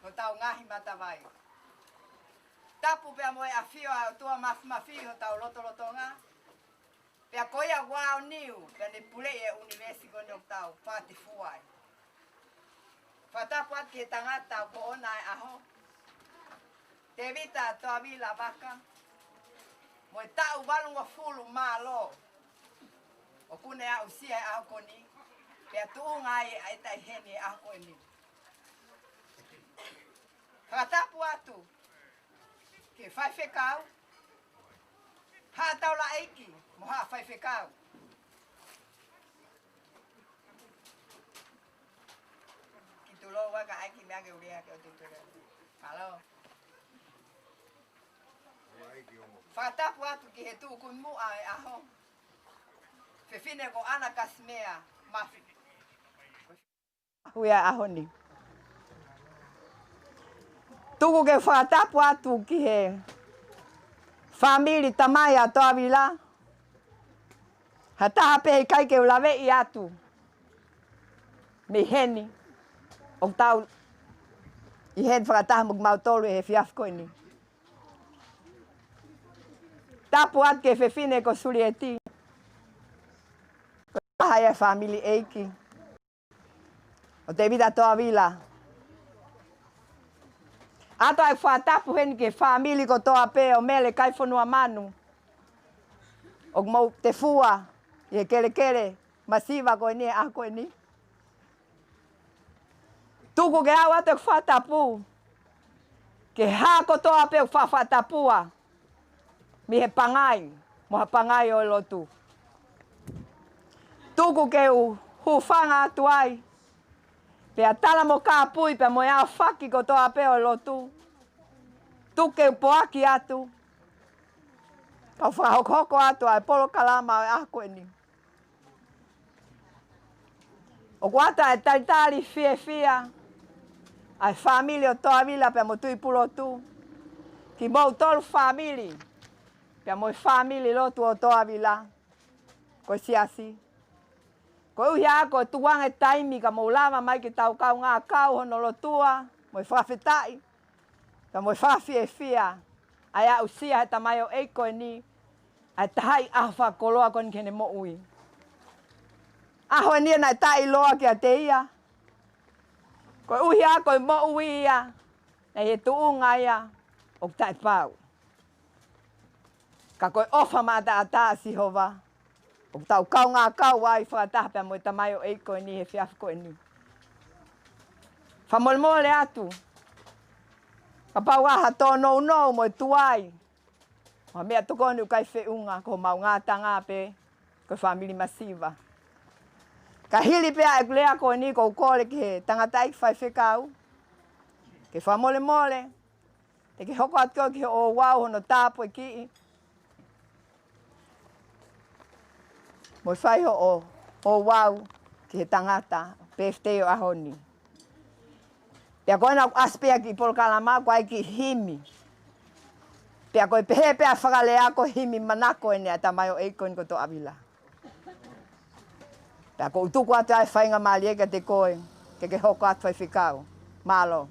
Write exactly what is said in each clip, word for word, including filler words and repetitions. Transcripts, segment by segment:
hotau ngaahi matavai. Tapu pea mo e ʻafio ʻa e ʻOtua Māfimafi ʻi hotau lotolotonga. Pea ko ia ʻoku aoniu, pea ne puleʻi e ʻunivēsi ko eni ʻoku tau fakatefua ai. Fakatapu atu ki he tangata ʻoku ʻoʻona e ʻaho, Tēvita Toavila Vaka, mo e taʻu valungofulu mā ua ʻoku ne aʻusia e ʻaho ko eni, pea tuʻunga ai ʻa e taʻi heni e ʻaho ko eni. Fakatapu atu ki he faifekau, haʻa taulaʻeiki mo haʻa faifekau. Ki tulou aka ʻai ki meʻa ke ulia ke o te tulou. Mālō. Fakatapu atu ki he tuʻukimuʻa e ʻaho, fefine ko ʻAna Kasimea Mafi. Hui a ʻaho ni. Tuku ke fakatapu atu ki he fāmili tamai ʻa Toavila. Ha taha pē ʻikai ke u laveʻi atu mei heni, ʻoku tau ʻi heni fakataha mo kimautolu he efiafi ko eni. Tapu atu ki he fefine ko Sulieti. Ko e taha ia e fāmili ʻeiki ʻo Tēvita Toavila. ʻOatu ʻa e fakatapu heni ki he fāmili kotoa pē ʻo Mele Kaifonua Manu, ʻoku mou tefua ʻi he kelekele masiva ko eni he ʻaho ko eni. Tuku ke u ʻoatu ʻeku fakatapu ki he hā kotoa pē ʻoku faʻa fakatapua mei he pangai mo ha pangai ʻo e lotu. Tuku ke u hūfanga atu ai, pea tala mo kāpui pea mo e aofaki kotoa pē ʻo e lotu. Tuku ke u poaki atu, kau fakahokohoko atu ʻa e polokalama ʻo e ʻaho ko eni. ʻOku ʻoatu ʻa e talitali fiefia ʻa e fāmili ʻo Toavila pea mo Tuʻipulotu, kimoutolu fāmili pea mo e fāmili lotu ʻo Toavila, ko e siasi. Koeʻuhi ā ko e tukuange taimi ka mou lava mai ke tau kaungā kau hono lotua mo e fakafetaʻi, pea mo e fakafiefia ʻa e aʻusia he tamaioʻeiki ko eni ʻa e taha ʻi he ʻaho fakakoloa ko eni ki heʻene moʻui. ʻAho eni naʻe taʻeʻiloa kiate ia, koeʻuhi ā ko e moʻui ia naʻe ʻi he tuʻunga ia ʻoku taʻepau. Ka ko e ʻofa maʻataʻatā ʻa Sihova ʻoku tau kaungā kau ai fakataha pea mo e tamaioʻeiki ko eni he efiafi ko eni. Fakamolemole atu, kapau ʻoku ʻi ai ha tōnounou mo e tuai, mo ha meʻatokoni ʻoku ʻikai feʻunga, ko homau ngataʻanga pē ko e fāmili masiva. Ka hili pē ʻeku lea ko eni ʻoku ou kole ki he tangataʻeiki faifekau ke fakamolemole, te ke hoko atu koe ki hoʻo ouau hono tāpuakiʻi mo fai hoʻo ouau ki he tangata birthday ʻo e ʻaho ni. Pea ko ena ʻoku ʻasi pē ia ki he polokalama ko e kiʻi himi. Pea ko e pehē pē ʻa e fakalea ko e himi manako eni ʻa e tamaioʻeiki ko eni ko Toavila. Pea ʻoku ou tuku atu ʻa e faingamālie kiate koe ke ke hoko atu faifekau. Mālō.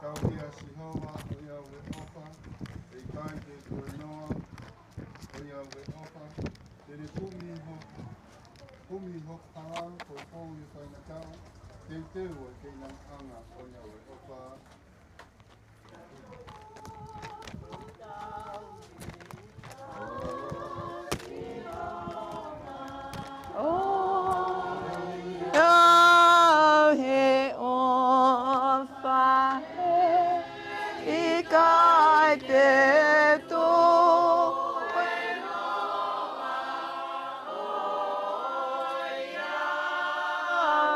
Tau kia Sihova, ʻo ia ʻoku ʻofa, ʻe ʻikai ke tuenoa, ʻo ia ʻoku ʻofa, te ne kumi ho, kumi ho hala, ko e pou ʻi he faingataʻa, teuteu ʻa e keinanga, ʻo ia ʻoku ʻofa. ʻO ia he ʻofa he ʻikai te tuenoa, ʻo ia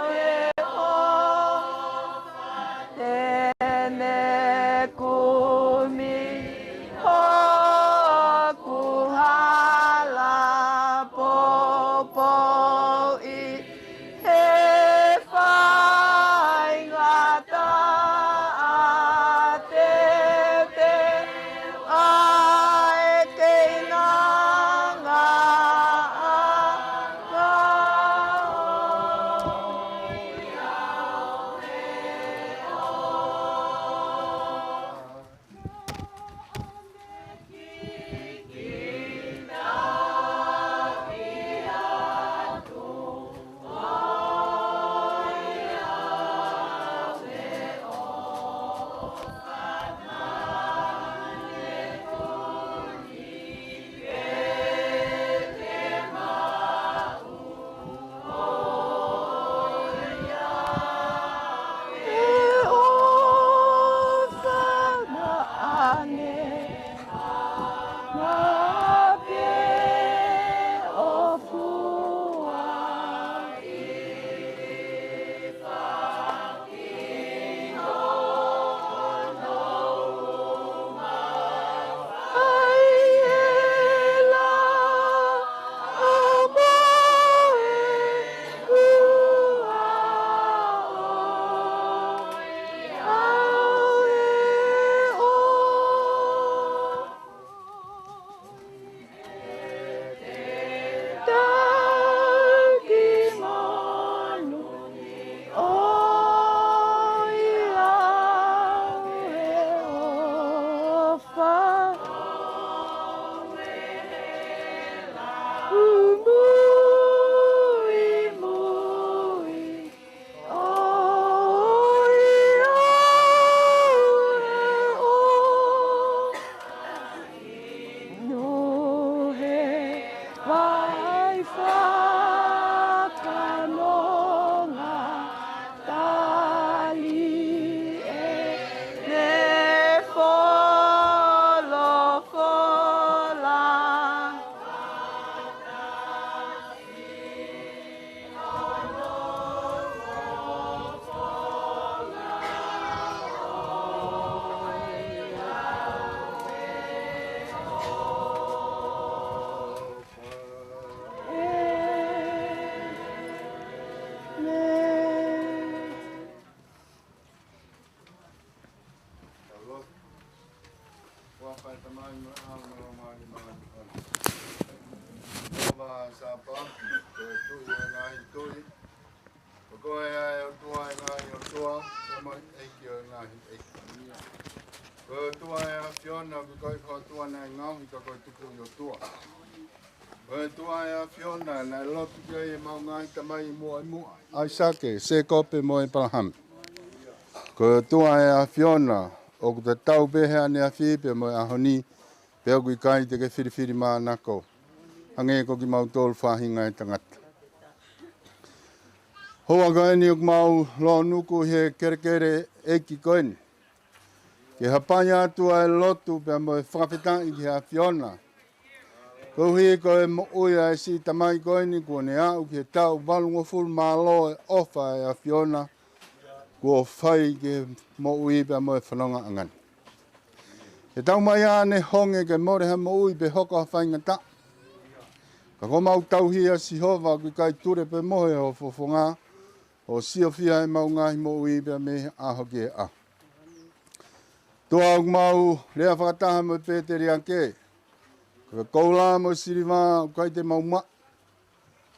he ʻofa te ne kumi hoku hala, poupou ʻi he faingataʻa, te Tamai mo e ʻAlo mo e Laumālie Māʻoniʻoni. Ko e Sāpate, ko e Tuʻi ʻo e ngaahi tuʻi. Ko koe ʻa e ʻOtua ʻo e ngaahi ʻotua, pea mo e ʻEiki ʻo e ngaahi ʻeiki. Ko e ʻOtua ʻa e ʻAfiona, ʻoku ʻikai ko ha ʻotua naʻe ngaohi, ka ko e Tupuʻi ʻOtua. Ko e ʻOtua ʻa e ʻAfiona, naʻe lotu ki ai ʻemau ngaahi tamai ʻi muʻa ʻi muʻa, ʻAisake, Sēkope mo ʻĒpalahame. Ko e ʻOtua ʻa e ʻAfiona, ʻoku tatau pē he ʻaneafi pea mo e ʻaho ni, pea ʻoku ʻikai te ke filifilimānako, hangē ko kimautolu faʻahinga ʻo e tangata. Houa ko eni ʻoku mau lōnuku he kelekele ʻeiki ko eni ke hapai atu ʻa e lotu pea mo e fakafetaʻi ki he ʻAfiona. Koeʻuhi ko e moʻui ʻa e siʻi tamai ko eni kuo ne aʻu ki he taʻu valungofulu mā ua ʻo e ʻofa ʻa e ʻAfiona kuo fai ki he moʻui pea mo e fonongaʻanga ni. He taumaiā ne honge ke mole ha moʻui pe hoko ha faingataʻa. Ka ko homau tauhi ʻa Sihova ʻoku ʻikai tule pe mohe ho fofonga, ʻo siofia ʻemau ngaahi moʻui pea mei he ʻaho ki he ʻaho. ʻOtua, ʻoku mau lea fakataha mo e pēteliake, ko e koula mo e siliva ʻoku ʻikai te mau maʻu,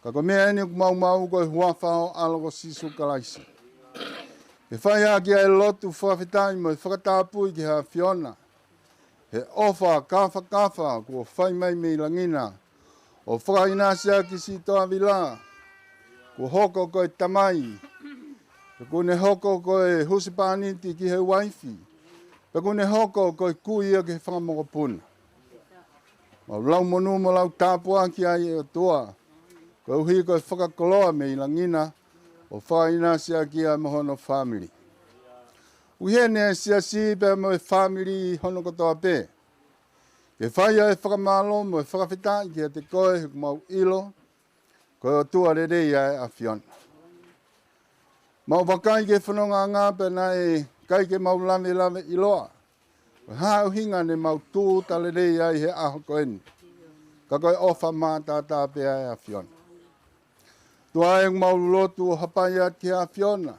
ka ko e meʻa eni ʻoku mau maʻu ko e huafa ho ʻAlo ko Sīsū Kalaisi. Ke fai ʻaki ʻa e lotu fakafetaʻi mo e fakatapui ki he ʻAfiona, he ʻofa kāfakafa kuo fai mai mei langi na, ʻo fakaʻinasi ʻaki siʻi Toʻavila, kuo hoko ko e tamai, pe kuo ne hoko ko e husepāniti ki he uaifi, pe kuo ne hoko ko e kui ia ki he fanga mokopuna. Mau lau monū mo lau tāpuaki ai, ʻe ʻOtua, koeʻuhi ko e fakakoloa mei langi na, ʻo fakaʻinasi ʻaki ia mo hono fāmili. ʻOku ʻi heni ʻa e siasi pea mo e fāmili hono kotoa pē. Ke fai ʻa e fakamālō mo e fakafetaʻi kiate koe, he ʻoku mau ʻilo ko e ʻOtua lelei ʻa e ʻAfiona. Mau vakai ki he fonongaʻanga pea naʻe ʻikai ke mau lavelave ʻiloa ko e hā e ʻuhinga ne mau tūʻuta lelei ai he ʻaho ko eni, ka ko e ʻofa mātātā pē ʻa e ʻAfiona. ʻOtua ē, ʻoku mau lotu ʻo hapai atu ki he ʻAfiona,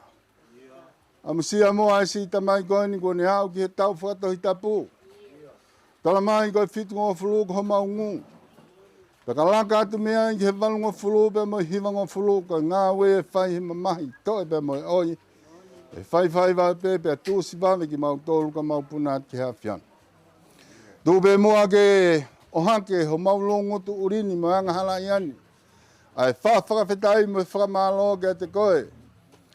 ʻamusia muʻa ʻa e siʻi tamai ko eni kuo ne aʻu ki he taʻu fakatohitapu. Tala mai ko e fitungofulu ko homau ngū, pea ka laka atu mei ai ki he valungofulu pea mo e hivangofulu, ko e ngāue ʻe fai he mamahi, toʻe pea mo e ʻoi, ʻe faifai vave pē pea tuʻusi vave kimautolu ka mau puna atu ki he ʻAfiona. Tuku pē muʻa ke ʻohake homau loungutu ʻuli ni mo e angahala ʻi ʻani, ʻa e faʻa fakafetaʻi mo e fakamālō kiate koe.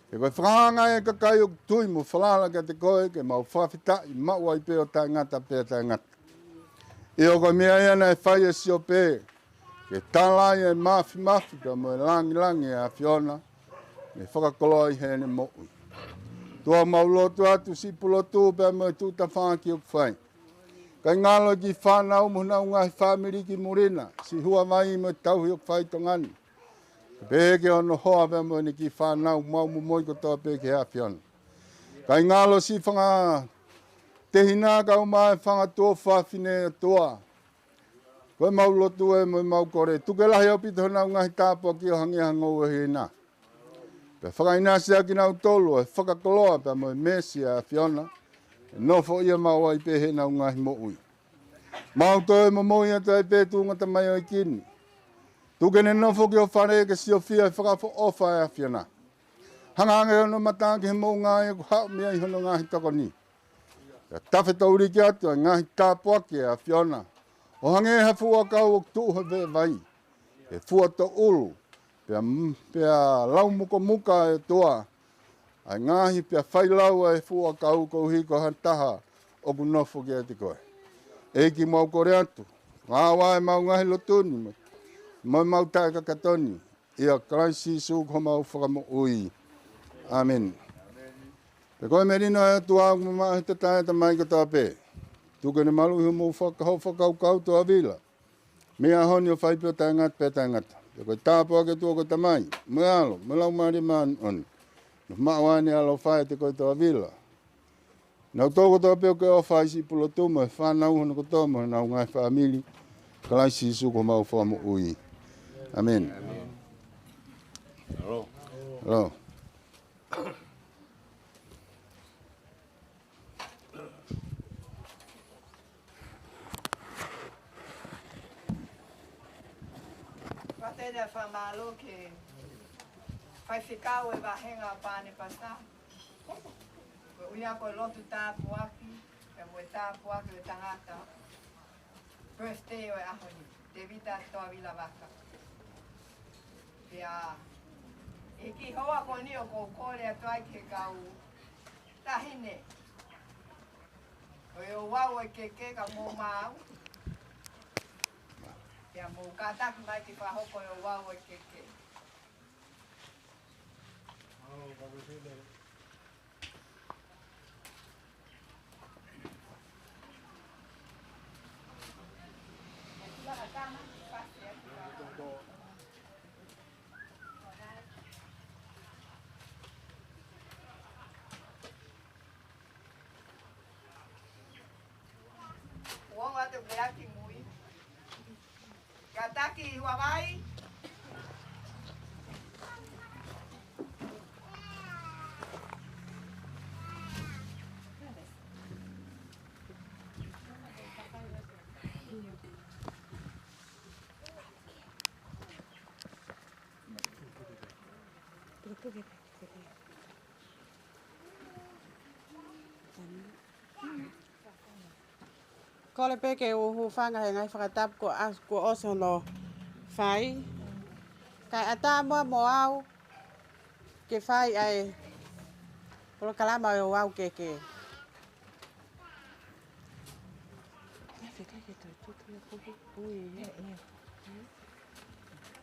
He ko e fakahanga ʻa e kakai ʻoku tui mo falala kiate koe, ke mau fakafetaʻi maʻu ai pē ʻo taʻengata pea taʻengata. ʻIo, ko e meʻa ia naʻe fai ʻe Siope, ke tala ai ʻa e māfimafi pea mo e langilangi ʻa e ʻAfiona, ne fakakoloa ʻi heʻene moʻui. ʻOtua, mau lotu atu siʻi pulotu pea mo e tuʻu tafaʻaki ʻoku fai. ʻIkai ngalo e kiʻi fānau mo honau ngaahi fāmili ki muli na, siʻi huavai mo e tauhi ʻoku fai ʻi Tonga ni. Pehē ki hono hoa pea mo ʻene kiʻi fānau, mau momoi kotoa pē ki he ʻAfiona. ʻIkai ngalo siʻi fanga tehina kae ʻumaʻā e fanga tuofāfine, ʻOtua. Ko ʻemau lotu ē mo ʻemau kole, tuku ke lahi ʻaupito honau ngaahi tāpuaki ʻo hangē ha ngoue hina. Pea fakaʻinasi ʻa kinautolu ʻe fakakoloa pea mo e meesi ʻa e ʻAfiona, ʻe nofo ia maʻu ai pē heʻenau ngaahi moʻui. Mau toe momoi atu ai pē tuʻunga tamai ʻo e ʻEiki ni. Tuku ke ne nofo ki ho fale ke siofia e fakaʻofoʻofa ʻa e ʻAfiona. Hanga ange hono mata ki he moʻunga ʻoku haʻu mei ai hono ngaahi tokoni. Pea tafe touliki atu ʻa e ngaahi tāpuaki ʻa e ʻAfiona, ʻo hangē ha fuʻu ʻakau ʻoku tuʻu he veʻe vai, ʻe fua toʻulu, pea, pea laumukomuka, ʻe ʻOtua, ʻa e ngaahi, pea fai lau ʻa e fuʻu ʻakau koeʻuhi ko ha taha ʻoku nofo kiate koe. ʻEiki, mau kole atu, ngāue ʻemau ngaahi lotu ni mo, mo ʻemau taʻekakato ni, ʻia Kalaisi Sīsū ko homau Fakamoʻui. ʻĀmeni. Pea ko e melino ʻa e ʻOtua ʻoku mamaʻo he tatae ʻa e tamai kotoa pē, tuku ke ne maluʻi homou faka-, hoʻo fakakaukau, Toʻavila, mei he ʻaho ni ʻo fai pē ʻo taʻengata pea taʻengata. Pea ko e tāpuaki ʻa e ʻOtua ko e Tamai, mo e ʻAlo, mo e Laumālie Māʻoniʻoni, nofo maʻu ʻa ʻene ʻaloʻofa ʻiate koe, Toʻavila, kinautolu kotoa pē ʻoku ke ʻofa ai, siʻi pulotu mo e fānau hono kotoa mo honau ngaahi fāmili, Kalaisi Sīsū ko homau Fakamoʻui. ʻĀmeni. Hello. Hello. Pea fakamālō ki he faifekau ʻo e vāhenga ʻo Pānepasa. Koeʻuhi ko e lotu tāpuaki, pea mo e tāpuaki ʻo e tangata birthday ʻo e ʻaho ni, Tēvita Toavila Vaka. Pea ʻi he kiʻi houa ko eni ʻoku ou kole atu ai ki he kau taʻahine ʻo e ouau ʻo e keke ka mou maʻu. Pea mou kātaki mai ke fakahoko e ouau ʻo e keke. Uonga te u lea ki mui. Kātaki ua vai. Kole pē ke u hūfanga he ngaahi fakatapu kuo ʻos-, kuo ʻosi hono fai. Kae ʻatā muʻa mo au ke fai ʻa e polokalama ʻo e ouau keke.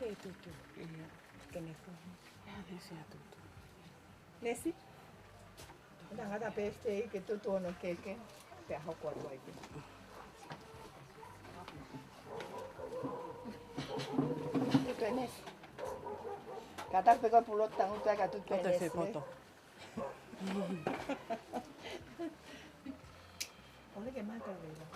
Ke tutu. Ia. Ke ne fuhi. Ia, ia, ia, tutu. Nesi? Tangata pēsitei ke tutu hono keke. Pea hoko atu ai ke. Tutu e nesi. Kātaki pē ko e pulotu tangutu ai ka tutu e nesi. ʻOle ke mata vela.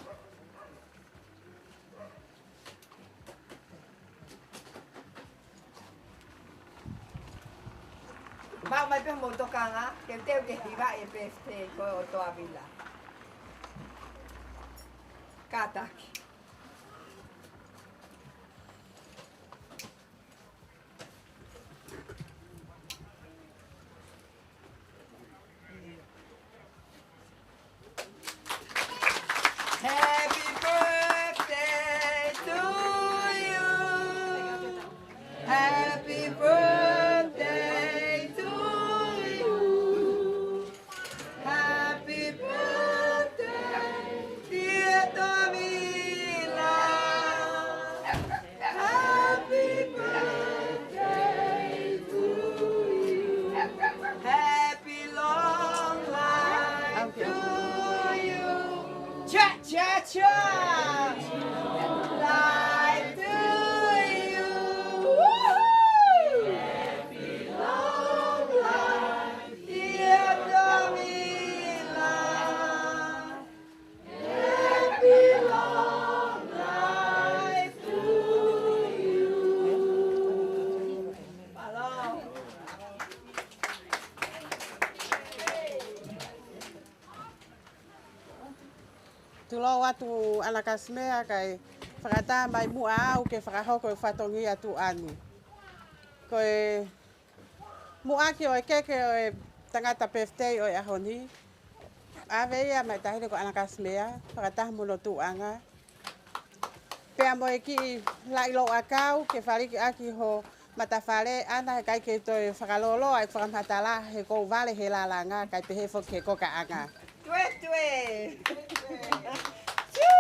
Maʻu mai pē mo tokanga, ke teu ke hiva e pēsitei ko ē ʻo Toavila. Kātaki. Happy birthday to you. Happy birthday to you. Happy birthday, dear Toavila. Happy birthday to you. Happy long life to you. Cha, cha, cha. Life to you. Woohoo! Happy long life, dear Toavila. Happy long life to you. Tulou atu ʻAna Kasimea kae fakatā mai muʻa au ke fakahoko e fatongia tuʻa ni. Ko e muʻaki ʻo e keke ʻo e tangata pēsitei ʻo e ʻaho ni. ʻAve ia maʻa e taʻahine ko ʻAna Kasimea, fakataha mo hono tuʻuʻanga. Pea mo e kiʻi laʻi louʻakau ke faliki ʻaki ho matafale, ʻAna, he ʻikai ke toe fakalōloa ʻeku fakamatala, he ʻoku ou vale he lalanga, kae pehē foki he kokaʻanga. Tue, tue. Siu!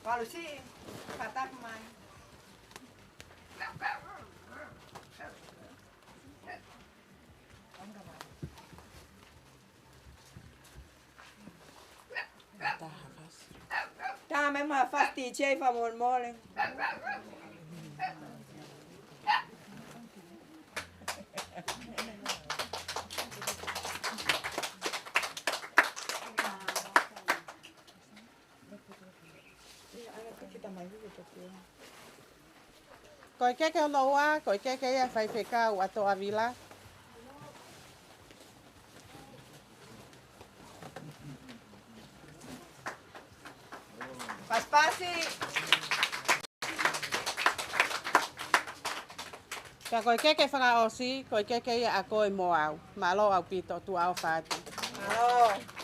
Palusi, kātaki mai. Tā mai mo e fast D J fakamolemole. Ko e keke hono ua, ko e keke ia ʻa e faifekau ʻa Toʻavila. Pasipasi. Pea ko e keke fakaʻosi, ko e keke ia ʻa koe mo au. Mālō ʻaupito, tuʻa ʻofa atu. Mālō.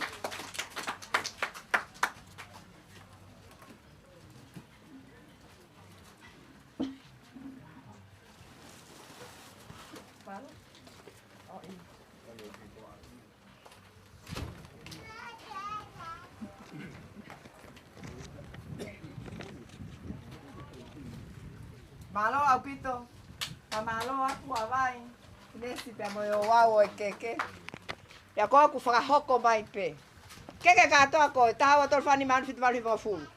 Mālō ʻaupito. Pea mālō ʻaupito ʻa Vai, Nesi pea mo e ouau ʻo e keke. Pea ko ʻeku fakahoko mai pē. Keke kātoa ko e taha ua tolu fā nima ono fitu valu hiva hongofulu.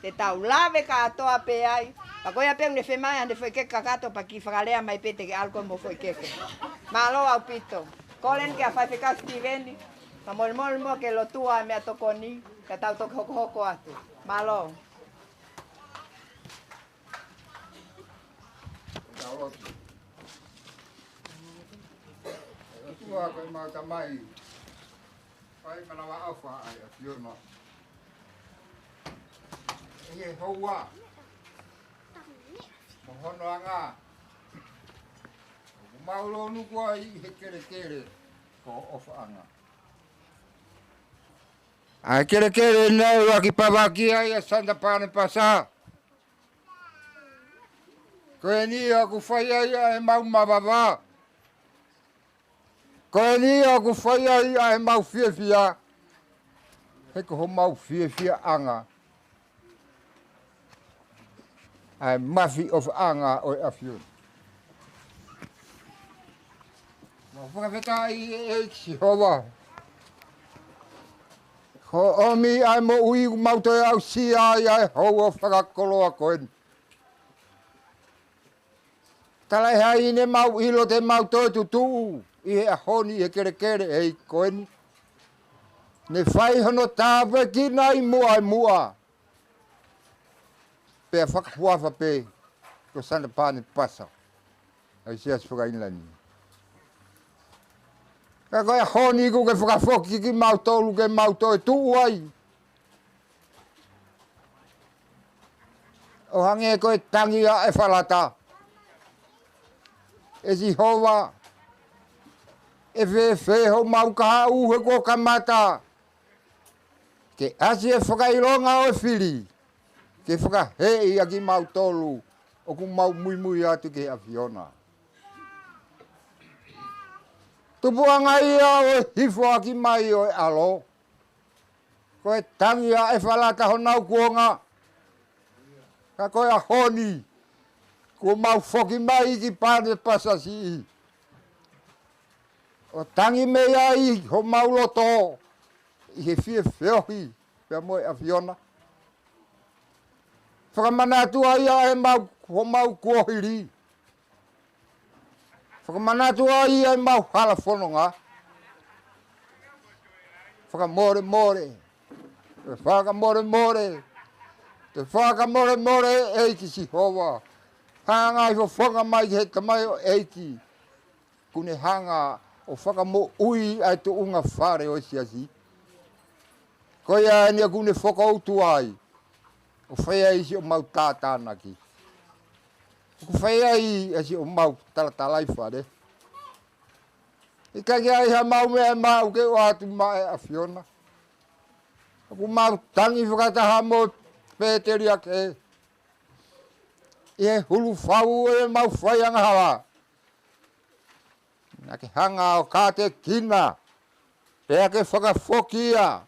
Te tau lave kātoa pē ai. Pea ko ia pē ʻoku ne femai ʻa e foʻi keke kakato pea kiʻi fakalea mai pē te ke ʻalu koe mo e foʻi keke. Mālō ʻaupito. Kole eni kia faifekau Sitiveni. Ka molemole mo ke lotua e meʻatokoni. Ka tau toki hokohoko atu. Mālō. Tau lotu. ʻOtua ko ʻemau Tamai, fai manavaʻofa ʻa e ʻAfiona. ʻI he houa mo hono anga, ʻoku mau lōnuku ai ʻi he kelekele ko ho ʻofaʻanga. ʻA e kelekele naʻe ʻuluaki pāvaki ai ʻa Santa Panepasa. Ko eni ʻoku fai ai ʻa ʻemau mavava. Ko eni ʻoku fai ai ʻa ʻemau fiefia. He ko homau fiefiaʻanga ʻa e mafi ʻofaʻanga ʻo e ʻAfiona. Mau fakafetaʻi ʻEiki Sihova. Ko e ʻomi ʻa e moʻui ʻoku mau toe aʻusia ai ʻa e houa fakakoloa ko eni. Talaʻehai ne mau ʻilo te mau toe tutuʻu ʻi he ʻaho ni ʻi he kelekele ʻEiki ko eni. Ne fai hono tāpuekina ʻi muʻa ʻi muʻa. Pea fakahuafa pē ko Santa Panepasa ʻa e Siasi faka-ʻInilani. Ka ko e ʻaho ni kuo ke fakafoki kimautolu ke mau toe tuʻu ai. ʻO hangē ko e tangi ʻa ʻEfalata. ʻE Sihova, ʻe fēfē homau kahaʻu he kuo kamata ke ʻasi e fakaʻilonga ʻo e fili, ke fakaheeʻi ʻa kimautolu ʻoku mau muimui atu ki he ʻAfiona. Tupuʻanga ia ʻo e hifo ʻaki mai ʻo e ʻAlo. Ko e tangi ʻa ʻEfalata honau kuonga. Ka ko e ʻaho ni, kuo mau foki mai ki Panepasa siʻi. ʻO tangi mei ai homau loto ʻi he fie feohi pea mo e ʻAfiona. Fakamanatu ai ʻa ʻemau, homau kuohili. Fakamanatu ai ʻa ʻemau hala fononga. Fakamolemole. Fakamolemole. Fakamolemole ʻEiki Sihova. Hanga ʻo fofonga mai ki he tamaioʻeiki. Kuo ne hanga ʻo fakamoʻui ʻa e tuʻunga fale ʻo e Siasi. Ko ia eni ʻoku ne fokoutua ai ʻo fai ai siʻomau tātānaki. ʻOku fai ai ʻa siʻomau talatalaifale. ʻIkai ke ʻi ai haʻamau meʻa ʻemau ke ʻoatu maʻa e ʻAfiona. ʻOku mau tangi fakataha mo Peteliake ʻi he hulufau ʻo ʻemau fai angahala. Naʻa ke hanga ʻo kātekina, pea ke fakafoki ia,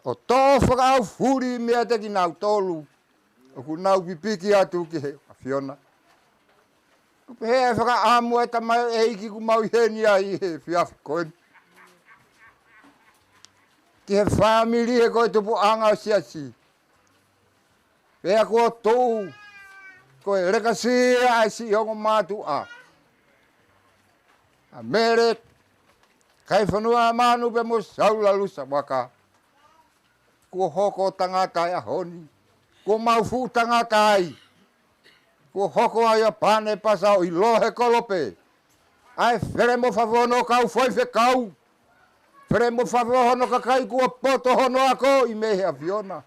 ʻo toʻo fakaʻaufuli meiate kinautolu ʻoku nau pipiki atu ki he ʻAfiona. ʻOku pehē ʻa e fakaʻamu ʻa e tamaioʻeiki ʻoku mau ʻi heni ai he efiafi ko eni. Ki he fāmili he ko e tupuʻanga ʻo e Siasi. Pea kuo tuʻu, ko e lekasī ʻa e siʻi ongo mātuʻa. ʻA Mele Kaifonua Manu pea mo Saula Lusa Vaka. Kuo hoko tangata e ʻaho ni. kuo mau fuʻu tangata ai. Kuo hoko ʻa Iapane Pasa ʻo ʻilo he kolope ʻa e fele mo fafo hono kau faifekau, fele mo fafo hono kakai kuo poto hono ako ʻi mei he ʻAfiona.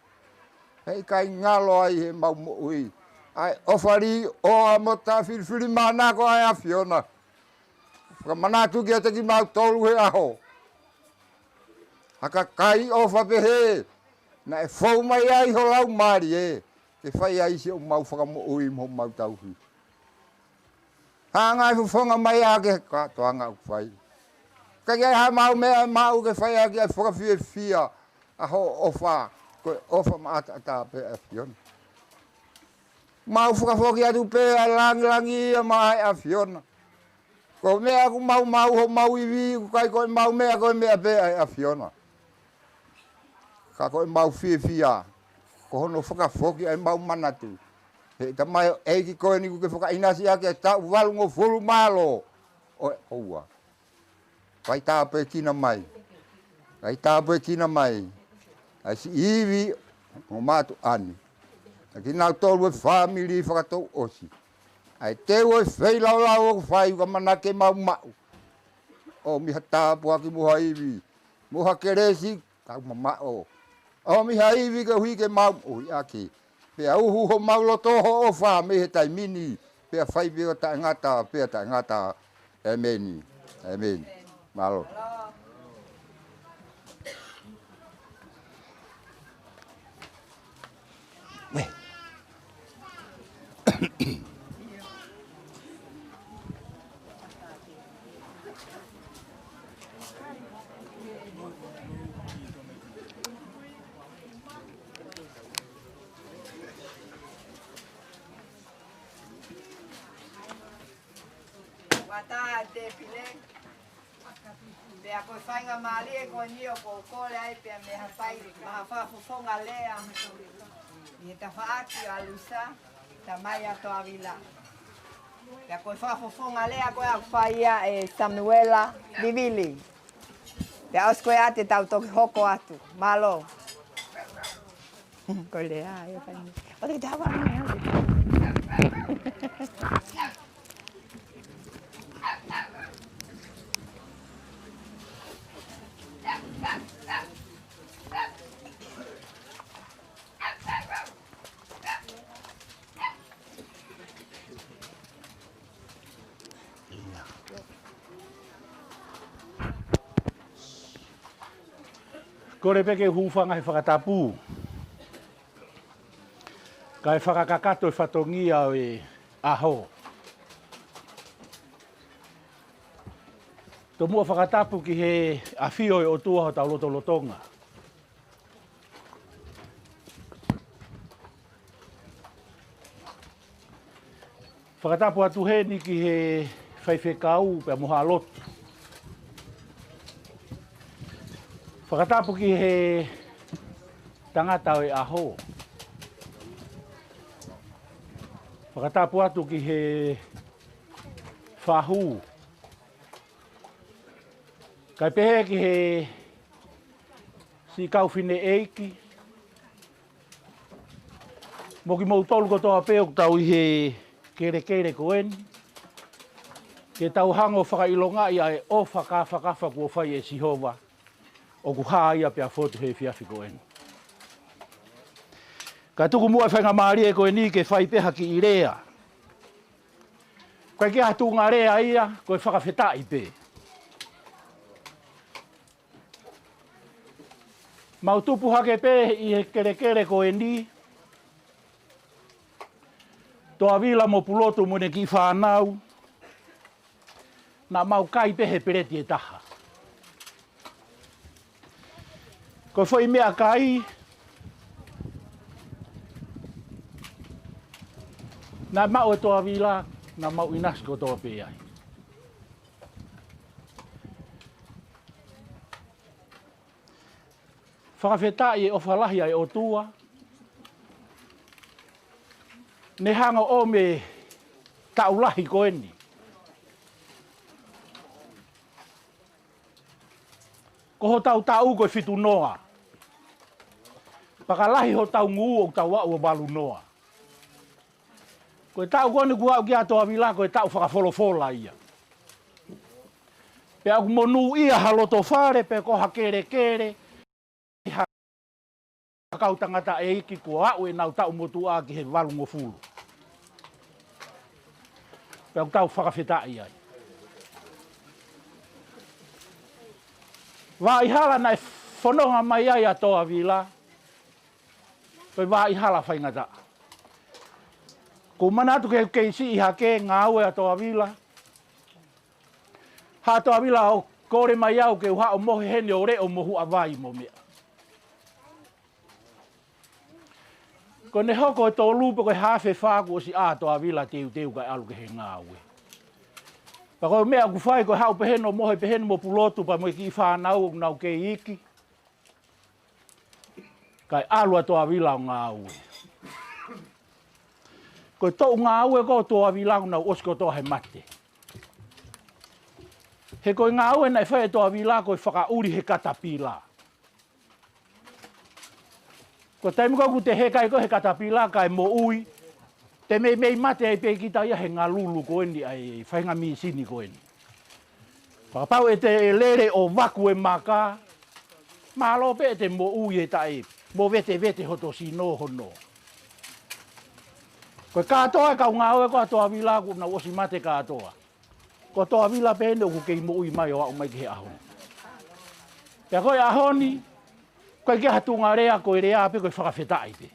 Heʻikai ngalo ai he mau moʻui ʻa e ʻofa lī ʻoa mo taʻefilifilimālie ko ē ʻa e ʻAfiona. Fakamanatu kiate kimautolu he ʻaho, ha kakai ʻofa pehē, naʻe fou mai ai ho Laumālie ke fai ai siʻomau fakamoʻui mo homau tauhi. Hanga ʻe he fofonga mai ʻa e kātoanga ʻoku fai. Ka ke ʻai ha mau meʻa ʻe maʻu ke fai ʻaki ʻa e fakafiefia ʻa hoʻo ʻofa, ko e ʻofa maʻataʻatā pē ʻa e ʻAfiona. Mau fakafoki atu pē ʻa e langilangi ia maʻa e ʻAfiona. Ko e meʻa ʻoku mau maʻu homau ivi, ʻoku ʻikai ko ʻemau meʻa, ko e meʻa pē ʻa e ʻAfiona. Ka ko ʻemau fiefia ko hono fakafoki ʻa ʻemau manatu he tamaioʻeiki ko eni kuo ke fakaʻinasi ʻaki ʻa e taʻu valungofulu mālō ʻo e ʻOtua. Faitāpuekina mai. Faitāpuekina mai ʻa e siʻi ivi mo mātuʻa ni, ʻa kinautolu e fāmili fakatouʻosi, ʻa e teu ʻo e feilaulau ʻoku fai, ʻoku ʻamanaki ke mau maʻu. ʻOmi ha tāpuaki mo ha ivi mo ha kelesi, tau mamaʻo. ʻOmi ha ivi koeʻuhi ke mau moʻui ʻaki. Pea uhu homau loto hoʻo ʻofa mei he taimi ni, pea fai pē ʻo taʻengata pea taʻengata. ʻĒmeni. ʻĒmeni. Mālō. Ua tā te pile. Pea ko e faingamālie ko eni ʻoku ou kole ai pea mei ha fai, mei ha fakafofonga lea ʻi he tafaʻaki ʻo Lusa, tamai ʻa Toavila. Pea ko e fakafofonga lea ko ē ʻoku fai ia ʻe Samuela Vivili. Pea ʻosi ko ia te tau toki hoko atu. Mālō. Ko e lea ia fai. ʻO te ke tau ʻa. Kole pē ke u hūfanga he fakatapu kae fakakakato e fatongia ʻo e ʻaho. Tomuʻa fakatapu ki he ʻafio ʻo e ʻOtua hotau lotolotonga. Fakatapu atu heni ki he faifekau pea mo ha lotu. Fakatapu ki he tangata ʻo e ʻaho. Fakatapu atu ki he fahu. Kae pehē ki he siʻi kau fineʻeiki, mo kimoutolu kotoa pē ʻoku tau ʻi he kelekele ko eni, ke tau hanga ʻo fakaʻilongaʻi ʻa e ʻofa kāfakafa kuo fai ʻe Sihova, ʻoku hā ia pea fotu he efiafi ko eni. Kae tuku muʻa e faingamālie ko eni ke fai pē ha kiʻi lea. ʻOku ʻikai ke ʻi ai ha tuʻunga lea ia, ko e fakafetaʻi pē. Mau tupu hake pē ʻi he kelekele ko eni, Toavila mo Pulotu mo ʻene kiʻi fānau, naʻa mau kai pē he peleti ʻe taha. Ko e foʻi meʻakai naʻe maʻu ʻe Toavila, naʻa mau ʻinasi kotoa pē ai. Fakafetaʻi e ʻofa lahi ʻa e ʻOtua, ne hanga ʻo ʻomi e taʻu lahi ko eni. Ko hotau taʻu ko e fitu noa. Fakalahi hotau ngū ʻo tau aʻu ʻo valu noa. Ko e taʻu ko eni kuo aʻu ki ai ʻa Toavila ko e taʻu fakafolofola ia. Pea ʻoku monūʻia ha loto fale pe ko ha kelekele ʻi ha kau tangataʻeiki kuo aʻu ʻenau taʻu motuʻa ki he valungofulu. Pea ʻoku tau fakafetaʻi ai. Vaʻihala naʻe fononga mai ai ʻa Toavila, ko e vaʻihala faingataʻa. Ko u manatu ke kei siʻi hake ngāue ʻa Toavila. Haʻa Toavila ʻo kole mai au ke u haʻu ʻo mohe heni ʻo leʻo mo huʻavai mo meʻa. Ko ʻene hoko e tolu pe ko e haafe fā kuo ʻosi ʻā ʻa Toavila teuteu kae ʻalu ki he ngāue. Pea ko e meʻa ʻoku fai ko e haʻu pē heni ʻo mohe pē heni mo Pulotu pea mo e kiʻi fānau ʻoku nau kei iiki. Kae ʻalu ʻa Toavila ʻo ngāue. Ko e toʻu ngāue ko ē ʻo Toavila ʻoku nau ʻosi kotoa he mate. He ko e ngāue naʻe fai ʻe Toavila ko e fakaʻuli he katapila. Ko e taimi ko ē ʻoku te heka ai ko ē he katapila kae moʻui, te meimei mate ai pē kita ia he ngalulu ko eni ʻa e faʻahinga mīsini ko eni. Fakapapau ʻe te lele ʻo vaku e maka, mālō pē ʻete moʻui ʻe taʻe movetevete hoto sino hono. Ko e kātoa e kau ngāue ko ē ʻa Toavila kuo nau ʻosi mate kātoa. Ko Toavila pē eni ʻoku kei moʻui mai ʻo aʻu mai ki he ʻaho ni. Pea ko e ʻaho ni, ʻoku ʻikai ke ʻi ai ha tuʻunga lea, ko e lea pē ko e fakafetaʻi pē.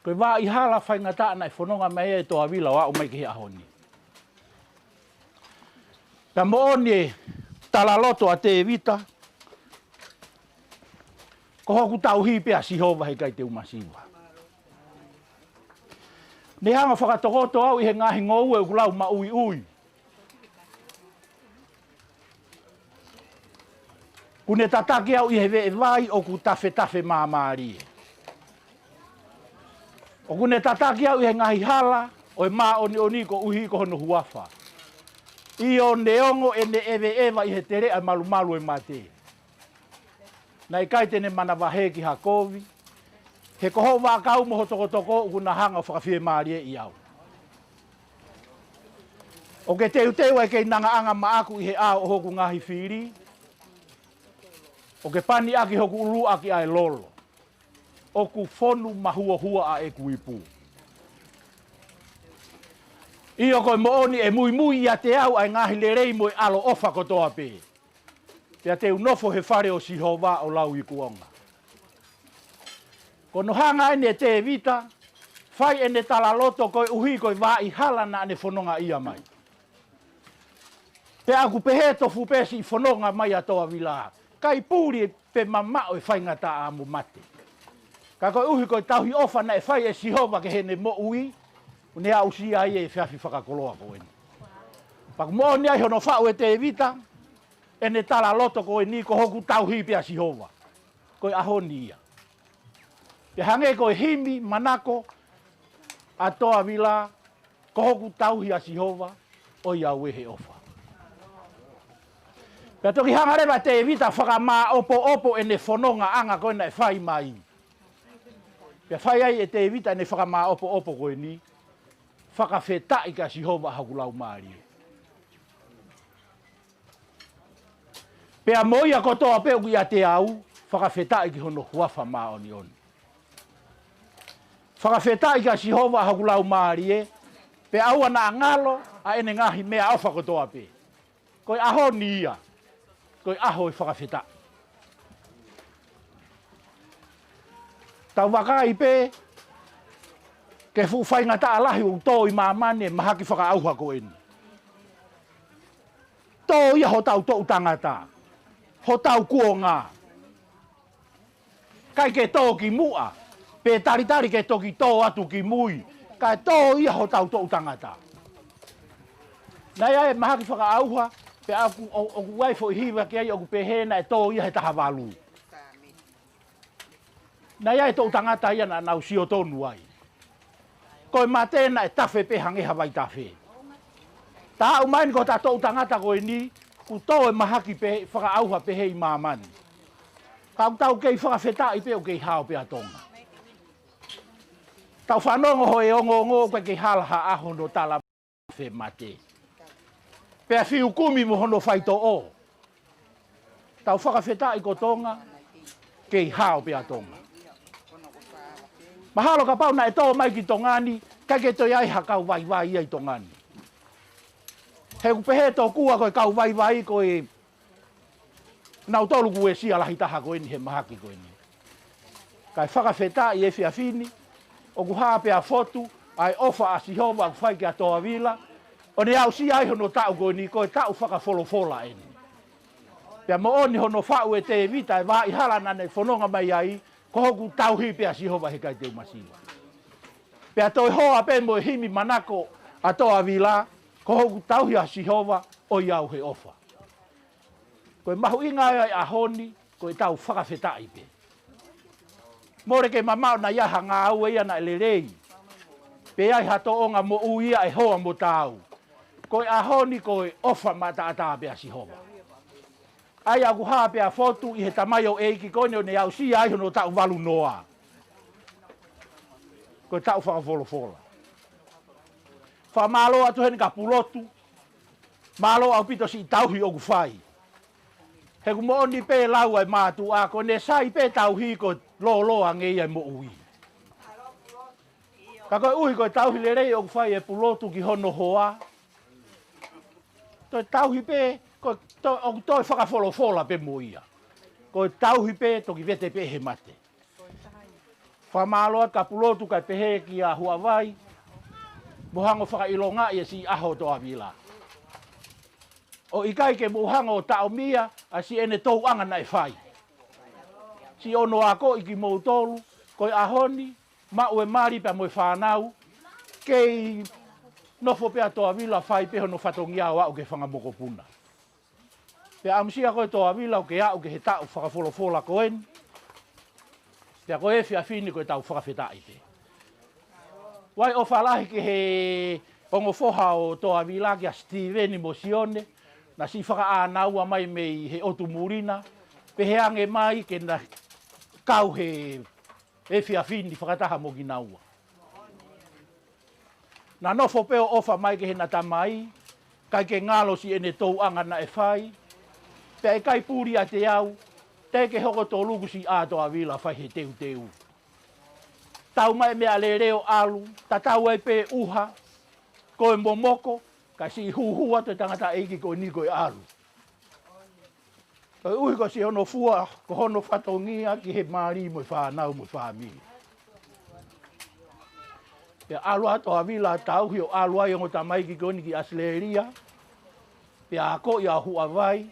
Ko e vaʻihala faingataʻa naʻe fononga mai ai ʻa Toavila ʻo aʻu mai ki he ʻaho ni. Pea moʻoni e talaloto ʻa Tēvita, ko hoku tauhi pē ʻa Sihova heʻikai te u masiva. Ne hanga ʻo fakatokoto au ʻi he ngaahi ngoue ʻoku lau maʻuiʻui. ʻOku ne tataki au ʻi he veʻe vai ʻoku tafetafe māmālie. ʻOku ne tataki au ʻi he ngaahi hala ʻo e māʻoniʻoni koeʻuhi ko hono huafa. ʻIo, neongo ʻene ʻeveʻeva ʻi he teleʻa ʻo e malumalu ʻo e mate, naʻe ʻikai te ne manavahē ki ha kovi. He ko hoʻo vaʻakau mo ho tokotoko ʻoku na hanga ʻo fakafiemālieʻi au. ʻOku ke teuteu ʻa e keinangaʻanga maʻaku ʻi he ʻao ʻo hoku ngaahi fili. ʻOku ke pani ʻaki hoku ʻulu ʻaki ʻa e lolo. ʻOku fonu mahuohua ʻa ʻeku ipu. ʻIo, ko e moʻoni ʻe muimui ʻiate au ʻa e ngaahi lelei mo e ʻaloʻofa kotoa pē. Pea te u nofo he fale ʻo Sihova ʻo lauikuonga. Ko hono hanga eni ʻe Tēvita ʻo fai ʻene talaloto koeʻuhi ko e vaʻihala naʻa ne fononga ʻia mai. Pea ʻoku pehē tofu pē siʻi fononga mai ʻa Toavila, ʻikai puli pe mamaʻo e faingataʻa mo mate. Ka koeʻuhi ko e tauhi ʻofa naʻe fai ʻe Sihova ki heʻene moʻui, ʻoku ne aʻusia ai e efiafi fakakoloa ko eni. Pea ʻoku moʻoni ai hono faʻu ʻe Tēvita ʻene talaloto ko eni, ko hoku tauhi pē ʻa Sihova. Ko e ʻaho ni ia. Pea hangē ko e himi manako ʻa Toavila, ko hoku tauhi ʻa Sihova, ʻoiauē ʻe he ʻofa. Pea toki hanga leva ʻe Tēvita ʻo fakamāʻopoʻopo ʻene fonongaʻanga ko ē naʻe fai mai. Pea fai ai ʻe Tēvita ʻene fakamāʻopoʻopo ko eni, fakafetaʻi kia Sihova ʻa hoku laumālie. Pea mo ia kotoa pē ʻoku ʻiate au, fakafetaʻi ki hono huafa māʻoniʻoni. Fakafetaʻi kia Sihova ʻa hoku laumālie, pea ʻoua naʻa ngalo ʻa ʻene ngaahi meʻaʻofa kotoa pē. Ko e ʻaho ni ia, ko e ʻaho ʻo e fakafetaʻi. Tau vakai pē ki he fuʻu faingataʻa lahi ʻoku tō ʻi māmani he mahaki fakaʻauha ko eni. Tō ia hotau toʻu tangata, hotau kuonga. ʻIkai ke tō ki muʻa, pe talitali ke toki tō atu ki mui, kae tō ia hotau toʻu tangata. Naʻe ʻi ai e mahaki fakaʻauha, pea ʻoku, ʻo, ʻoku ʻi ai e foʻi hiva ki ai ʻoku pehē naʻe tō ia he taha valu. Naʻe ʻi ai e toʻu tangata ia naʻa nau sio tonu ai. Ko e mate naʻe tafe pē hangē ha vaitafe. Taʻu mai ni ko hotau toʻu tangata ko eni, kuo tō e mahaki pē, fakaʻauha pehē ʻi māmani. Ka ʻoku tau kei fakafetaʻi pē ʻoku kei hao pē ʻa Tonga. Tau fanongo hoʻo ongoongo ʻoku kei hala ha ʻaho hono tala fe mate. Pea fiu kumi mo hono faitoʻo. Tau fakafetaʻi ko Tonga, kei hao pē ʻa Tonga. Mahalo kapau naʻe tō mai ki Tonga ni, ʻikai ke toe ʻi ai ha kau vaivai ia ʻi Tonga ni. He ʻoku pehē tokua ko e kau vaivai ko e nautolu kuo uesia lahi taha ko eni he mahaki ko eni. Kae fakafetaʻi e efiafi ni, ʻoku hā pea fotu ʻa e ʻofa ʻa Sihova ʻoku fai kia Toavila, ʻo ne aʻusia ai hono taʻu ko eni, ko e taʻu fakafolofola eni. Pea moʻoni hono faʻu ʻe Tēvita e vaʻa hala naʻa ne fononga mai ai, ko hoku tauhi pē ʻa Sihova he ʻikai te u masiva. Pea toe hoa pē mo e himi manako ʻa Toavila, ko hoku tauhi ʻa Sihova ʻoiauē he ʻofa. Ko e mahuʻinga ʻo e ʻaho ni, ko e tau fakafetaʻi pē. Mole ke mamaʻo naʻe ʻi ai ha ngāue ia naʻe lelei. Pe ʻi ai ha tōʻonga moʻui ia ʻe hoa mo taau. Ko e ʻaho ni ko e ʻofa maʻataʻatā pē ʻa Sihova. ʻA ia ʻoku hā pea fotu ʻi he tamaioʻeiki ko eni ʻo ne aʻusia ai hono taʻu valu noa. Ko e taʻu fakafolofola. Fakamālō atu heni kia Pulotu, mālō ʻaupito siʻi tauhi ʻoku fai. He ʻoku moʻoni pē lau ʻa e mātuʻa ko ʻene sai pē tauhi ko e lōloa ange ia e moʻui. Ka koeʻuhi ko e tauhi lelei ʻoku fai ʻe Pulotu ki hono hoa. Toe tauhi pē, ko e to-, ʻoku toe fakafolofola pē mo ia. Ko e tauhi pē toki vete pē he mate. Fakamālō atu kia Pulotu kae pehē kia Huʻavai, mou hanga ʻo fakaʻilongaʻi e siʻi ʻaho ʻo Toavila. ʻO ʻikai ke mou hanga ʻo taʻomia ʻa siʻene touʻanga naʻe fai. Siʻono akoʻi kimoutolu, ko e ʻaho ni, maʻu e mali pea mo e fānau, kei nofo pē ʻa Toavila fai pē hono fatongia ʻo aʻu ki he fanga mokopuna. Pea ʻamusia koe Toavila ʻoku ke aʻu ki he taʻu fakafolofola ko eni. Pea ko e efiafi ni ko e tau fakafetaʻi pē. ʻOku ʻi ai e ʻofa lahi ki he ongo foha ʻo Toavila kia Sitīveni mo Sione, naʻa siʻi fakaʻānaua mai mei he ʻotu muli na, pehē ange mai ke na kau he efiafi ni fakataha mo kinaua. Naʻa nofo pē ʻo ʻofa mai ki heʻena tamai, ʻikai ke ngalo siʻene touʻanga naʻe fai, pea ʻikai puli ʻiate au, teʻeki ke hoko ʻo toluku siʻa Toavila fai he teuteu. Tau mai meʻalele ʻo ʻalu, tatau ai pē ʻuha, ko e momoko, kae siʻi hūhū atu e tangataʻeiki ko eni ko e ʻalu. Koeʻuhi ko siʻono fua, ko hono fatongia ki he mali mo e fānau mo e fāmili. Pea ʻalu atu ʻa Toavila tauhi ʻo ʻalu ai ongo tamaiki ko eni ki ʻAositelēlia. Pea akoʻi ʻa Huʻavai,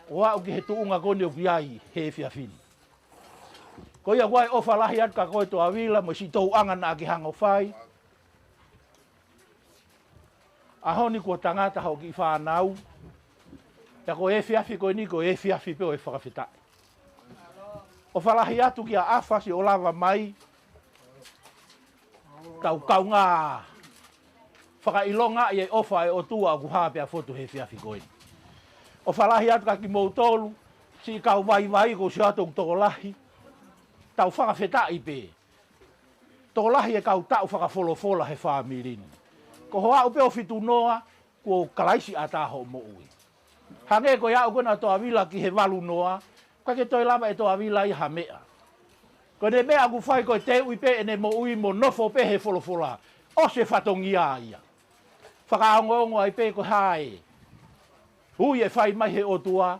ʻo aʻu ki he tuʻunga ko eni ʻoku ʻi ai he efiafi ni. Ko ia ʻoku ʻi ai e ʻofa lahi atu kia koe Toavila, mo e siʻi touʻanga naʻa ke hanga ʻo fai. ʻAho ni kuo tangata hoʻo kiʻi fānau. Pea ko e efiafi ko eni ko e efiafi pē ʻo e fakafetaʻi. ʻOfa lahi atu kia ʻAfa siʻo lava mai. Kau kaungā fakaʻilongaʻi e ʻofa ʻa e ʻOtua ʻoku hā pea fotu he efiafi ko eni. ʻOfa lahi atu kia kimoutolu, siʻi kau vaivai kuo ʻosi ʻalu ʻo tokolahi. Tau fakafetaʻi pē. Tokolahi e kau taʻu fakafolofola he fāmili ni. Ko hoʻo aʻu pē ʻo fitu noa, kuo Kalaisi ʻatā hoʻo moʻui. Hangē ko e aʻu ko ena ʻa Toavila ki he valu noa, ʻikai ke toe lava ʻe Toavila ia ha meʻa. Ko ʻene meʻa ʻoku fai ko e teuʻi pē ʻene moʻui mo nofo pē he folofola. ʻOsi e fatongia ia. Fakaongoongo ai pē ko e hā e ui ʻe fai mai he ʻOtua,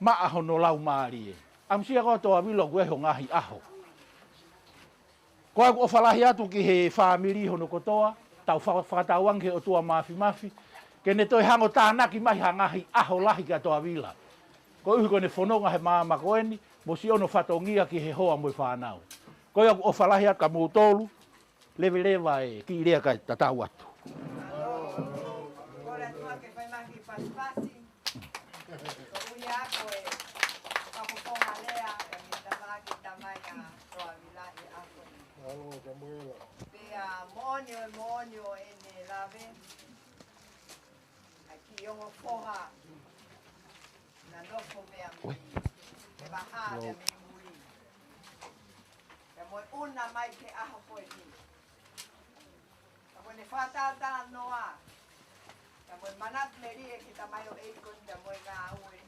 maʻa hono laumālie. ʻAmusia koe Toavila ʻoku ʻi ai ho ngaahi ʻaho. Ko ia ʻoku ʻofa lahi atu ki he fāmili hono kotoa, tau fa-, fakatauange ki he ʻOtua Māfimafi, ke ne toe hanga ʻo tānaki mai ha ngaahi ʻaho lahi kia Toavila. Koeʻuhi ko ʻene fononga he maama ko eni, mo siʻono fatongia ki he hoa mo e fānau. Ko ia ʻoku ʻofa lahi atu kia moutolu, leveleva e kiʻi lea kae tatau atu. Kole atu ke fai mai ha kiʻi pasipasi. Ko ia ko e fakafofonga lea, ʻa e kiʻi tamai, kiʻi tamai ʻa Toavila he ʻaho ni. Mālō, Samuela. Pea moʻoni ʻo e moʻoni ʻo ʻene lave. ʻA e kiʻi ongo foha. Naʻa nofo meʻa mo e vaha Pea mei muli. Pea mo e ʻuna mai ki he ʻaho ko eni. Pea ko ʻene fakatātā noa. Pea mo e manatu melie ki he tamaioʻeiki ko eni pea mo e ngāue.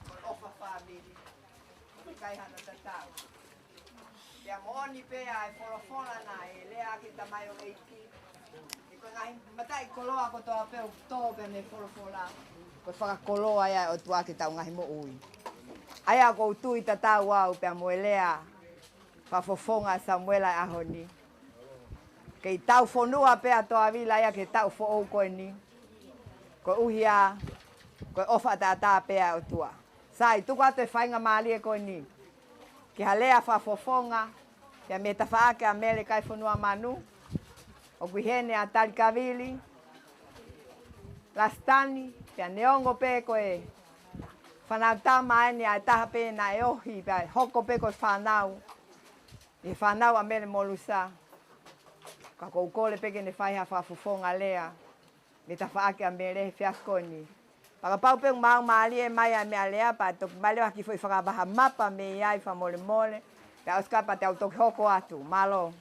Ko e ʻofa fāmili. Ko e kai hano tatau. Pea moʻoni pē ʻa e folofola naʻe lea ki he tamaioʻeiki. He ko e ngaahi mataʻikoloa kotoa pē ʻoku tō pē mei he folofola. Ko e fakakoloa ia ʻa e ʻOtua ki heʻetau ngaahi moʻui. ʻA ia ʻoku ou tui tatau au pea mo e lea fakafofonga ʻa Samuela he ʻaho ni. Kei tau fonua pē ʻa Toavila ia ki he taʻu foʻou ko eni. Koeʻuhi ā, ko e ʻofa ʻataʻatā pē ʻa e ʻOtua. Sai, tuku atu e faingamālie ko eni ki ha lea fakafofonga, pea mei he tafaʻaki ʻa Mele Kaifonua Manu, ʻoku ʻi heni ʻa Talikavili Lasitani, pea neongo pē ko e fānau tama eni ʻa e taha pē naʻe ohi, pea hoko pē ko e fānau, ʻi he fānau ʻa Mele Molusa, ka ʻoku ou kole pē ke ne fai ha fakafofonga lea, mei he tafaʻaki ʻa Mele he efiafi ko eni. Pea kapau pē ʻoku maau mālie mai ʻa e meʻalea pea toki maʻu leva ha kiʻi foʻi fakavaha mapa mei ai fakamolemole. Pea ʻosi ko ia pea te u toki hoko atu. Mālō.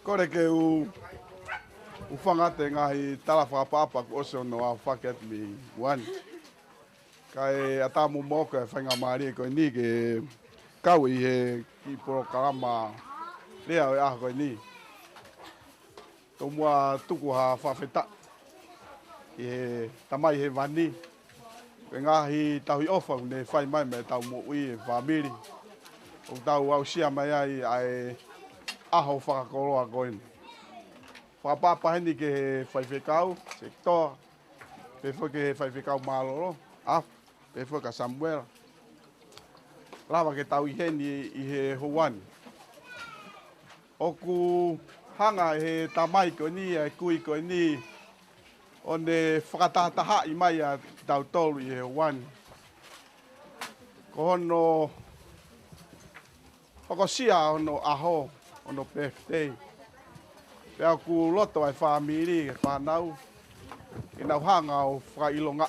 Kole ke u, u hūfanga he ngaahi tala fakaʻapaʻapa kuo ʻosi hono aofaki atu mei muʻa ni. Kae ʻatā moʻoku e faingamālie ko eni ke kau ʻi he kiʻi polokalama lea ʻo e ʻaho ko eni. Tomuʻa tuku ha fakafetaʻi ki he Tamai Hēvani, ko e ngaahi tauhi ʻofa kuo ne fai mai maʻa ʻetau moʻui ʻa e fāmili, ʻoku tau aʻusia mai ai ʻa e ʻaho fakakoloa ko eni. Fakaʻapaʻapa heni ki he faifekau, Sekitoa, pehē foki ki he faifekau mālōlō, ʻa, pehē foki kia Samuela. Lava ke tau ʻi heni ʻi he houa ni. ʻOku hanga ʻe he tamai ko eni, ʻa e kui ko eni, ʻo ne fakatahatahaʻi mai ʻa kitautolu ʻi he houa ni. Ko hono hokosia hono ʻaho, hono birthday. Pea ʻoku loto ʻa e fāmili, ʻa e fānau, ke nau hanga ʻo fakaʻilonga.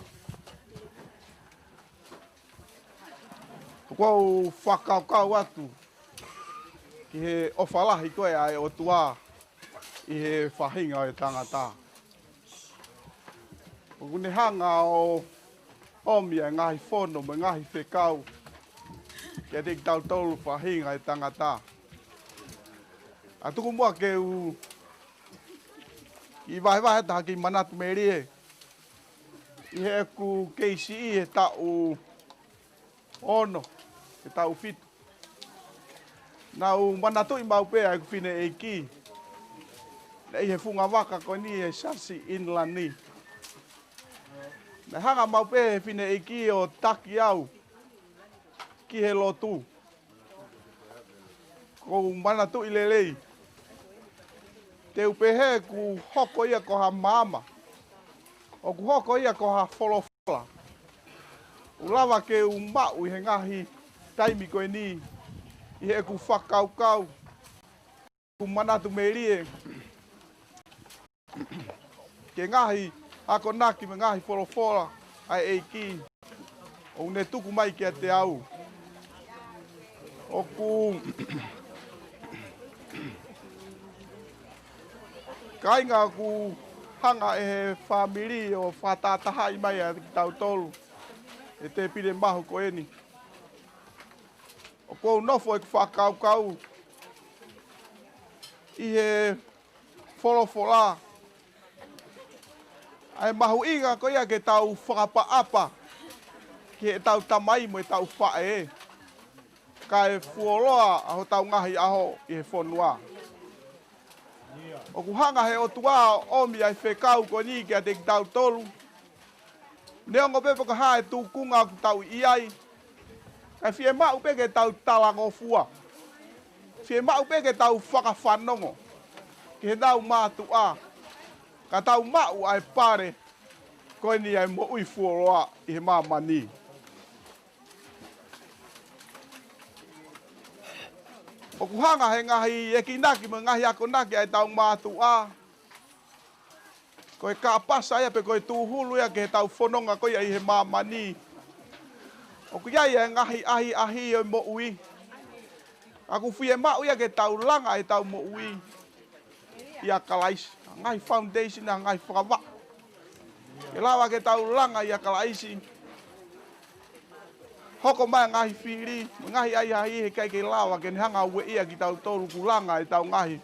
ʻOku ou fakakaukau atu ki he ʻofa lahi ko ē ʻa e ʻOtua ʻi he faʻahinga ʻo e tangata. ʻOku ne hanga ʻo ʻomi ʻa e ngaahi fono mo e ngaahi fekau kiate kitautolu faʻahinga ʻo e tangata. ʻA tuku muʻa ke u kiʻi vahevahe atu ha kiʻi manatu melie. ʻI heʻeku kei siʻi he taʻu ono, he taʻu fitu, naʻá ku manatuʻi maʻu pē ʻa ʻeku fineʻeiki naʻe ʻi he funga vaka ko eni he Siasi ʻInilani. Naʻe hanga maʻu pē he fineʻeiki ʻo taki au ki he lotu. ʻOku ou manatuʻi lelei. Te u pehē kuo hoko ia ko ha maama. ʻOku hoko ia ko ha folofola. ʻOku lava ke u maʻu ʻi he ngaahi taimi ko eni, ʻi heʻeku fakakaukau, ʻeku manatu melie ki he ngaahi akonaki mo e ngaahi folofola ʻa e ʻEiki ʻoku ne tuku mai kiate au. ʻOku kāinga, ʻoku hanga ʻe he fāmili ʻo fakatahatahaʻi mai ʻa kitautolu he tēpile mahu ko eni. ʻOku ou nofo ʻeku fakakaukau ʻi he folofola, ʻa e mahuʻinga ko ia ke tau fakaʻapaʻapa ki heʻetau tamai mo ʻetau faʻē, kae fuoloa ʻa hotau ngaahi ʻaho ʻi he fonua. ʻOku hanga he ʻOtua ʻo ʻomi ʻa e fekau ko eni kiate kitautolu. Neongo pē pe ko e hā e tūkunga ʻoku tau ʻi ai, kae fiemaʻu pē ke tau talangofua. Fiemaʻu pē ke tau fakafanongo ki heʻetau mātuʻa, ka tau maʻu ʻa e pale ko eni ʻa e moʻui fuoloa ʻi he māmani. ʻOku hanga he ngaahi ekinaki mo e ngaahi akonaki ʻa ʻetau mātuʻa ko e kāpasa ia pe ko e tūhulu ia ki heʻetau fononga ko ia ʻi he māmani. ʻOku ʻi ai ʻa e ngaahi ʻahiʻahi ʻo e moʻui. Ka ʻoku fiemaʻu ia ke tau langa ʻetau moʻui ʻia Kalaisi. Ngaahi foundation, ngaahi fakavaʻe. Ke lava ke tau langa ʻia Kalaisi. Hoko mai ngaahi fili, ngaahi ʻahiʻahi he ʻikai ke lava ke ne hanga ʻo ueʻia kitautolu ke langa ʻetau ngaahi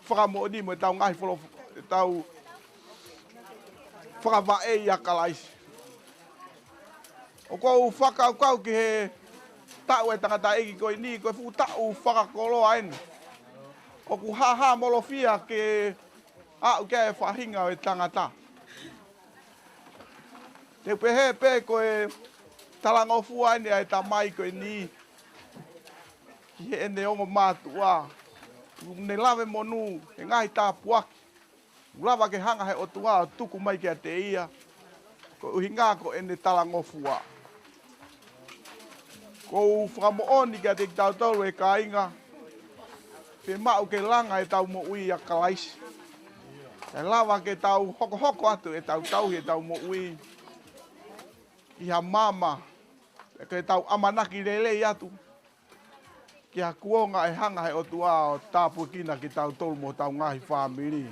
fakamoʻoni mo ʻetau ngaahi folo-, ʻetau fakavaʻe ʻia Kalaisi. ʻOku ou fakakaukau ki he taʻu ʻa e tangataʻeiki ko eni, ko e fuʻu taʻu fakakoloa eni. ʻOku hāhāmolofia ke aʻu ki ai e faʻahinga ʻo e tangata. Te u pehē pē ko e talangofua eni ʻa e tamai ko eni ki heʻene ongo mātuʻa. Ne lave monū he ngaahi tāpuaki ʻoku lava ke hanga he ʻOtua ʻo tuku mai kiate ia, ko e ʻuhinga ko ʻene talangofua. ʻOku ou fakamoʻoni kiate kitautolu ʻe kāinga, fiemaʻu ke langa ʻetau moʻui ʻia Kalaisi. Kae lava ke tau hokohoko atu ʻetau tauhi ʻetau moʻui ʻi ha maama, ke tau ʻamanaki lelei atu ki ha kuonga ʻe hanga he ʻOtua ʻo tāpuekina kitautolu mo hotau ngaahi fāmili.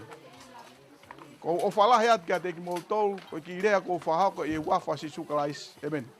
ʻOku ou ʻofa lahi atu kiate kimoutolu, ko e kiʻi lea ʻoku ou fakahoko ʻi he huafa ʻo Sīsū Kalaisi. ʻĒmeni.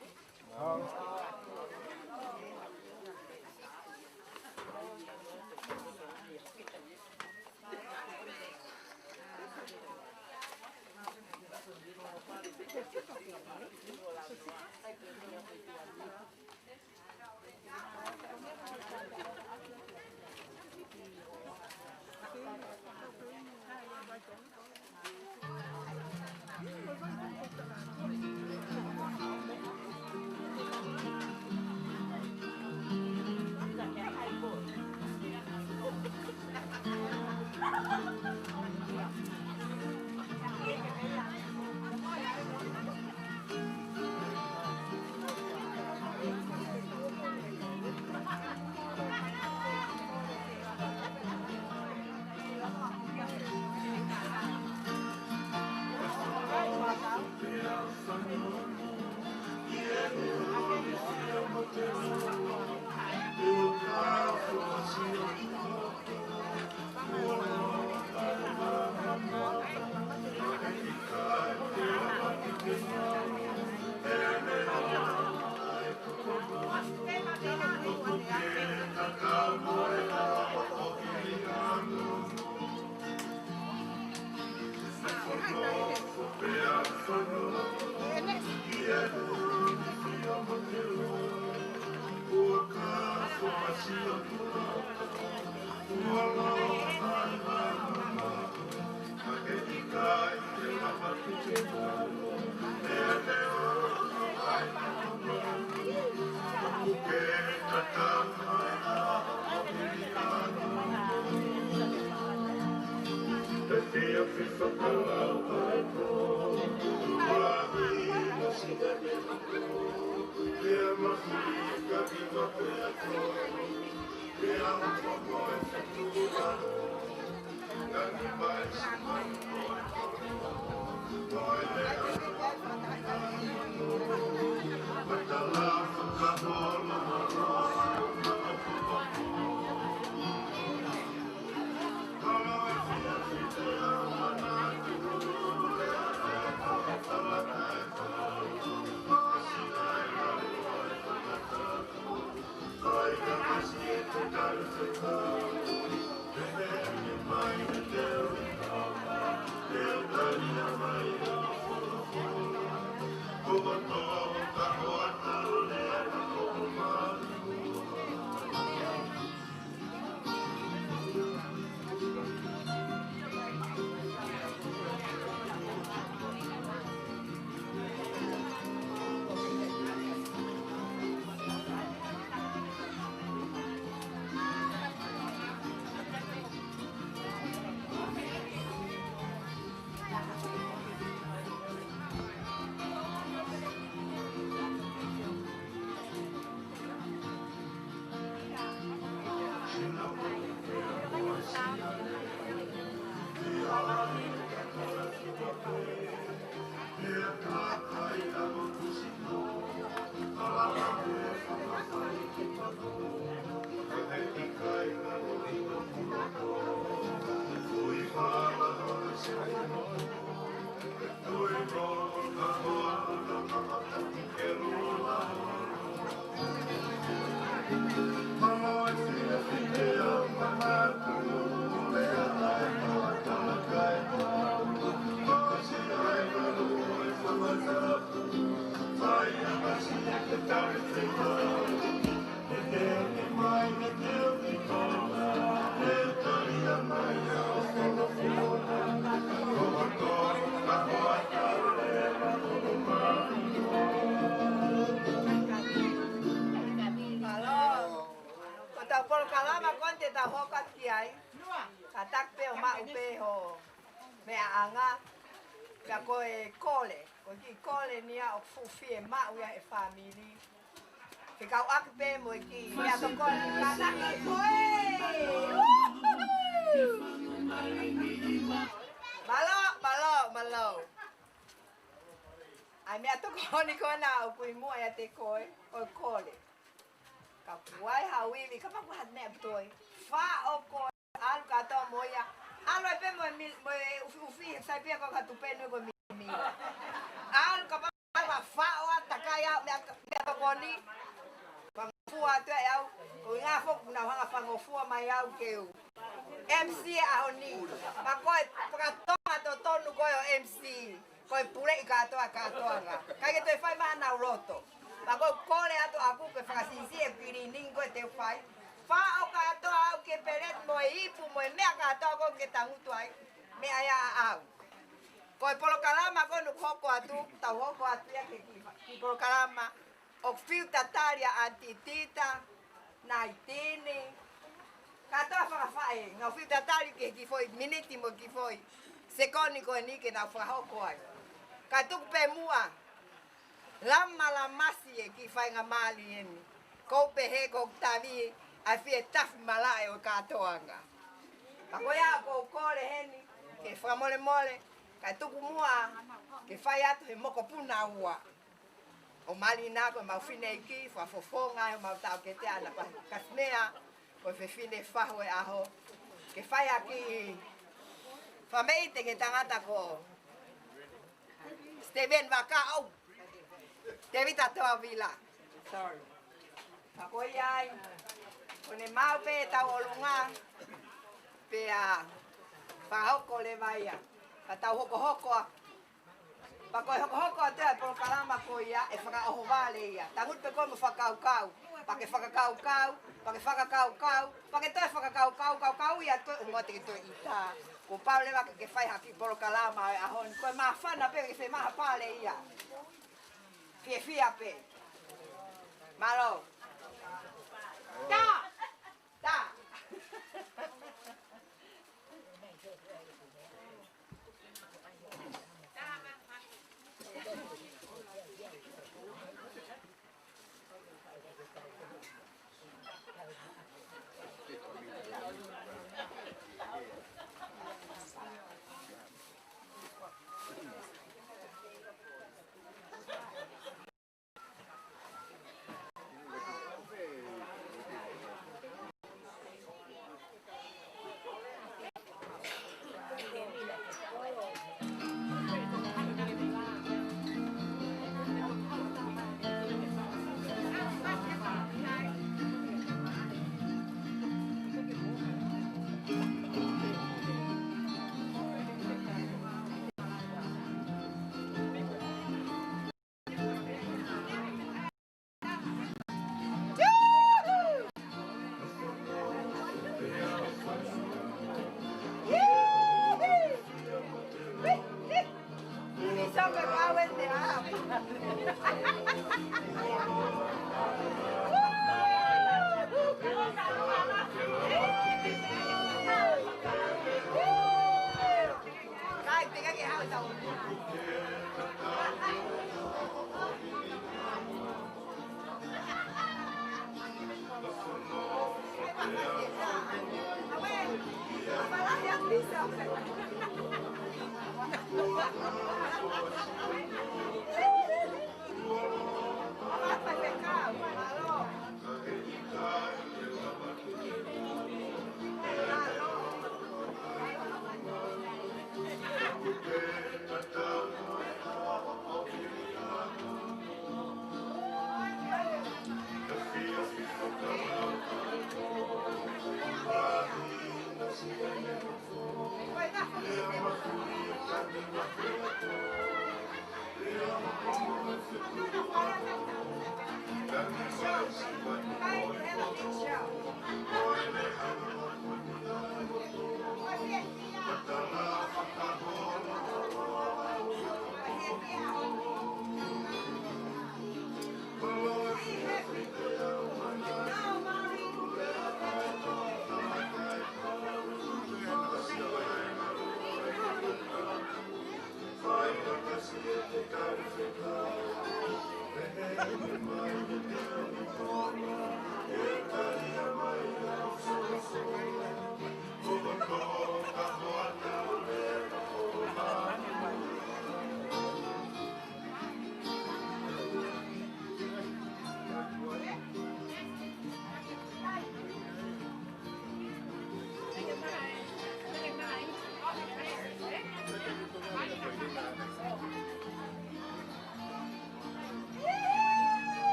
Mālō. Ko ʻetau polokalama ko eni te tau hoko atu ki ai. Kātaki pē ʻo maʻu pē ho meʻaʻanga. Pea ko e kole, ko e kiʻi kole eni ia ʻoku fuʻu fiemaʻu ia ʻe he fāmili. Fekauʻaki pē mo e kiʻi meʻatokoni kātaki ko ē. Mālō, mālō, mālō. ʻAi meʻatokoni ko ena ʻoku ʻi muʻa ʻiate koe, ko e kole. Ka kuo ʻi ai ha uivi, kapau ko ha meʻa ʻoku toe. Faʻo koe, ʻalu kātoa mo ia. ʻAlu ai pē mo e mi-, mo e ufi, ufi, sai pē ia ko e katupe nui ko e mi, mi. ʻAlu kapau ʻe faʻo ʻa e takai au, meʻa, meʻatokoni. Fangofua atu ʻe au, ko e ʻuhinga foki naʻa ku hanga ʻo fangofua mai au ke u M C ʻaho ni. Pea ko e fakatonga totonu ko ē ʻo e M C. Ko e puleʻi kātoa, kātoanga. ʻIkai ke toe fai mai ʻenau loto. Pea ko e kole atu ʻaʻaku ke fakasiʻisiʻi e cleaning ko ē te u fai. Faʻo kātoa au ki he peleti mo e ipu mo e meʻa kātoa ko ē ke tangutu ai. Meʻa ia ʻaʻau. Ko e polokalama ko ē ʻoku hoko atu, tau hoko atu ia ki he kiʻi, kiʻi polokalama. ʻOku fiu tatali ʻa Aunty Tita, Naitini. Kātoa fakafaʻehinga, ʻoku fiu tatali ki he kiʻi foʻi miniti mo e kiʻi foʻi sekoni ko eni ke nau fakahoko ai. Ka tuku pē muʻa, lama lamasi e kiʻi faingamālie ni. Kou pehē ʻoku tavi ʻa e fie tafi malaʻe ʻo e kātoanga. Pea ko ia ʻoku ou kole heni, ke fakamolemole, ka tuku muʻa, ke fai atu he mokopuna ua. ʻO Malina ko e mau fineʻeiki, fakafofonga ʻo e mau taʻokete ʻana pa Kasimea, ko e fefine fahu e ʻaho. Ke fai ʻaki e fakameʻite ki he tangata ko Steven Vakaʻau, Tevita Toavila. Sorry. Ka ko ia ai, ko ʻene maʻu pē ʻetau ʻolunga, pea fakahoko leva ia. Ka tau hokohoko ʻa Pea ko e hokohoko atu ʻa e polokalama ko ia ʻe fakaʻohovale ia. Tangutu pē koe mo fakakaukau. Pea ke fakakaukau, pea ke fakakaukau, pea ke toe fakakaukau, kaukau ia toe ʻuhinga te ke toe ʻita. Kuo pau leva ke ke fai ha kiʻi polokalama ʻo e ʻaho ni. Ko e māfana pē ke femahapale ia. Fiefia pē. Mālō. Tā! Tā!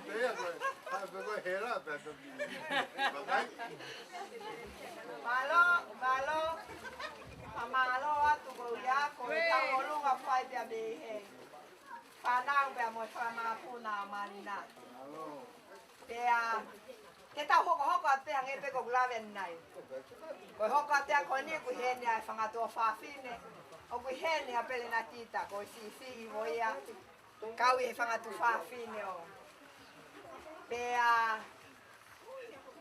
Pea ko e, ha, pea ko e hela, pea toki. Pakai. Mālō, mālō. Mālō atu ko ia, ko e tau ʻolunga fai pea mei he fānau pea mo e fanga mokopuna ʻa Malina. Pea, ke tau hokohoko atu pē hangē pē ko ʻeku lave ʻanenai. Ko e hoko atu ko eni ʻoku ʻi heni ʻa e fanga tuofāfine. ʻOku ʻi heni ʻa Pelenatita, ko e siʻisiʻi mo ia. Kau ʻi he fanga tuofāfine ʻo. Pea,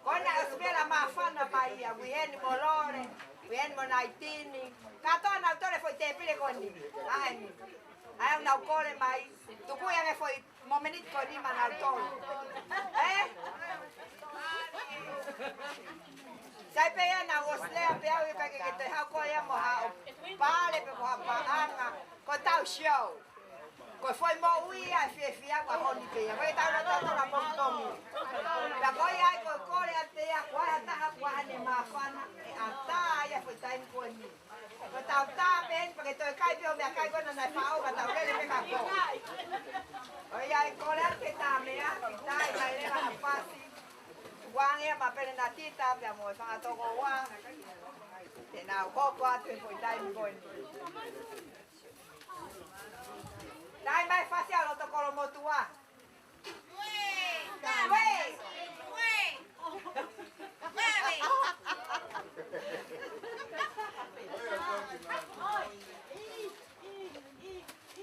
ko ena ʻosi pē la māfana mai ia, ʻoku ʻi heni mo Lole, ʻoku ʻi heni mo Naitini. Kātoa nautolu he foʻi tēpile ko eni. ʻA eni. ʻA ia ʻoku nau kole mai, tuku ia he foʻi mōmeniti ko eni maʻanautolu. Ē? Sai pē ia naʻa ku ʻosi lea pē au ʻikai ke toe haʻu ko ia mo haʻo pale pe ko ha paʻanga, ko ʻetau show. Ko e foʻi moʻui ia ʻa e fiefia ko e honi pē ia. Ko e tau na tau na pongipongi. Pea ko ia ai ko e kole atu ia, ko e hā ha taha ko e hā ne māfana, ʻe ʻatā ia foʻi taimi ko eni. Ko ʻetau tā pē eni, pea ke toe kai pē ʻo meʻakai ko ena naʻe faʻo ka tau lele pē ka ko. Ko ia ai kole atu ke tā meʻa, ki tai mai leva ha fasi. Tukuange ia maʻa Pelenatita, pea mo e fanga tokoua. Te nau hoko atu he foʻi taimi ko eni. Taimi mai fasi ʻa loto Kolomotuʻa. Uē! Uē!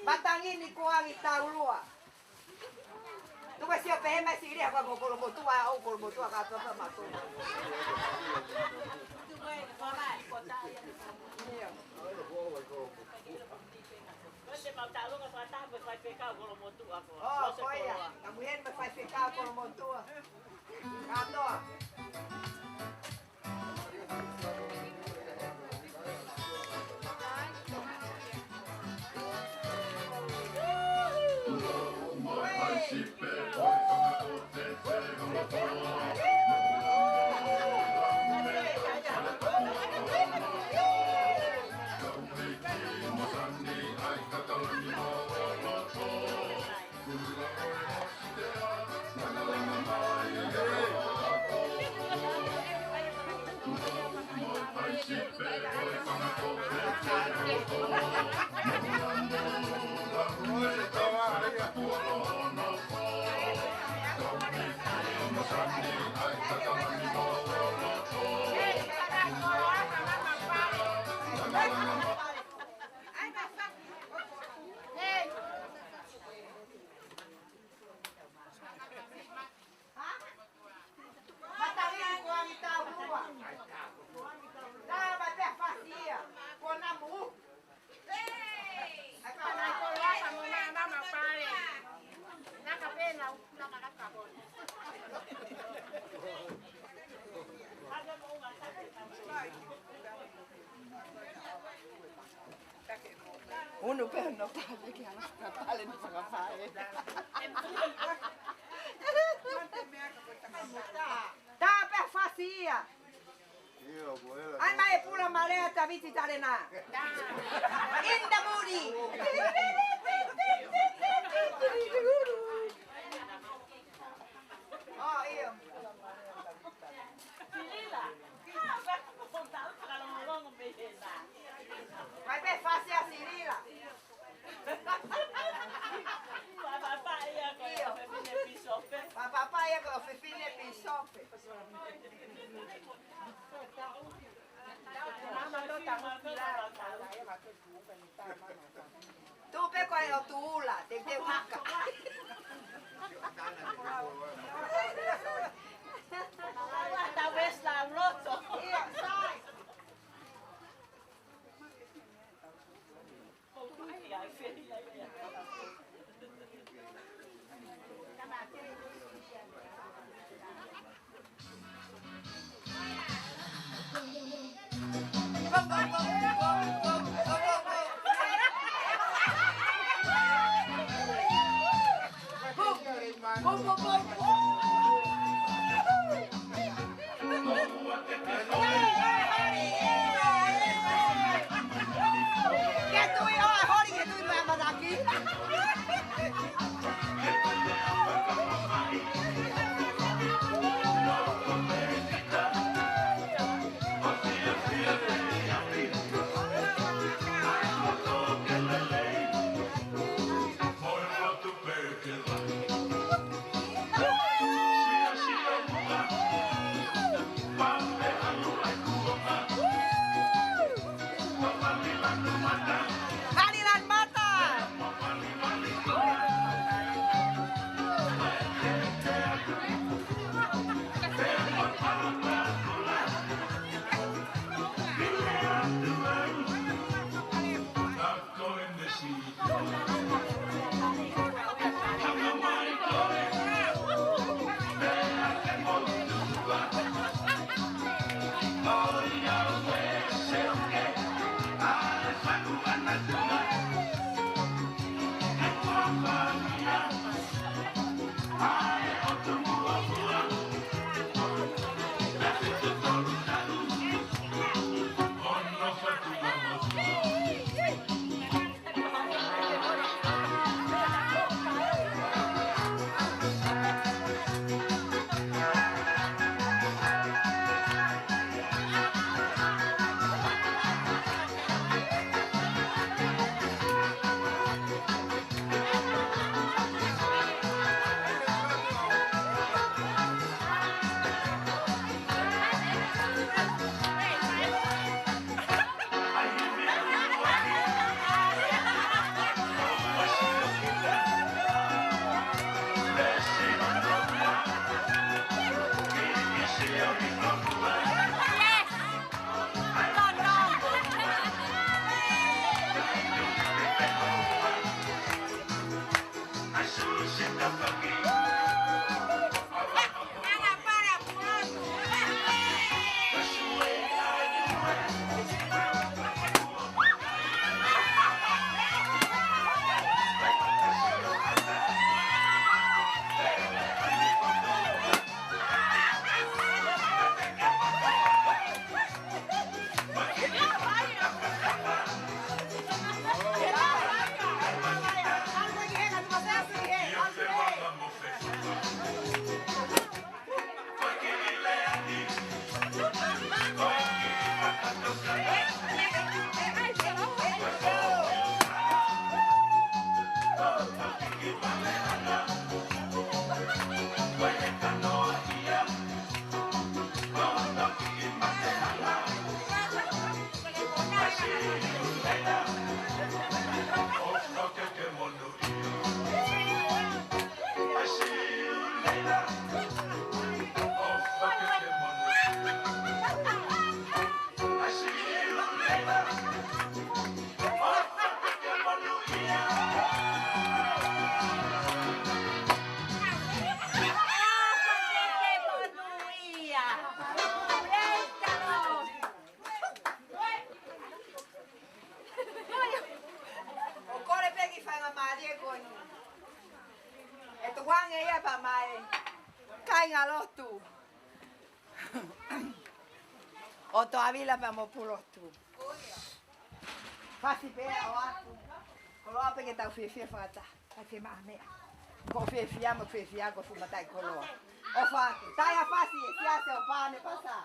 Matangi ni kuangi taulua. Tuku e sio pehē mai Silia ko Kolomotuʻa, ʻo Kolomotuʻa kātoa pē mautolu. ʻIo. Ko se mau taʻalonga fakataha mo e faifekau Kolomotuʻa ko. ʻŌ, ko ia. Ka mui heni mo e faifekau Kolomotuʻa. Kātoa. Matangi ni kuangi taulua. Tā mai pē fasi ia. Ko namu. Ai, ka nai ko laka mo na mama pale. Laka pē na, laka laka ko. Unu pē no pale ki ana pale no pale. Tā pē fasi ia. Ai mai e pula malea Taviti Talena. In the moody. ʻŌ, ʻio. Silila. Mai pē fasi ʻa Silila. Pāpapa ia ko e ʻofefine pīsope. Pāpapa ia ko e ʻofefine pīsope. Tuʻu pē ko e ʻo Tuula, te te haka. Tau esi la loto. Ia, sai. Ke tui ʻo e holi, ke tui mai manaki. ʻO kole pē ki he faingamālie ko eni. ʻE tukuange ia pea mai. Kāinga lotu. ʻOtua Vila pea mo Pulotu. Fasi pē ʻo atu. Koloa pē ke tau fiefia fakataha. Fasi maʻa meʻa. Ko fiefia mo fiefia ko fumataʻi koloa. ʻOfa atu. Taia fasi e siasi ʻo pane pasa.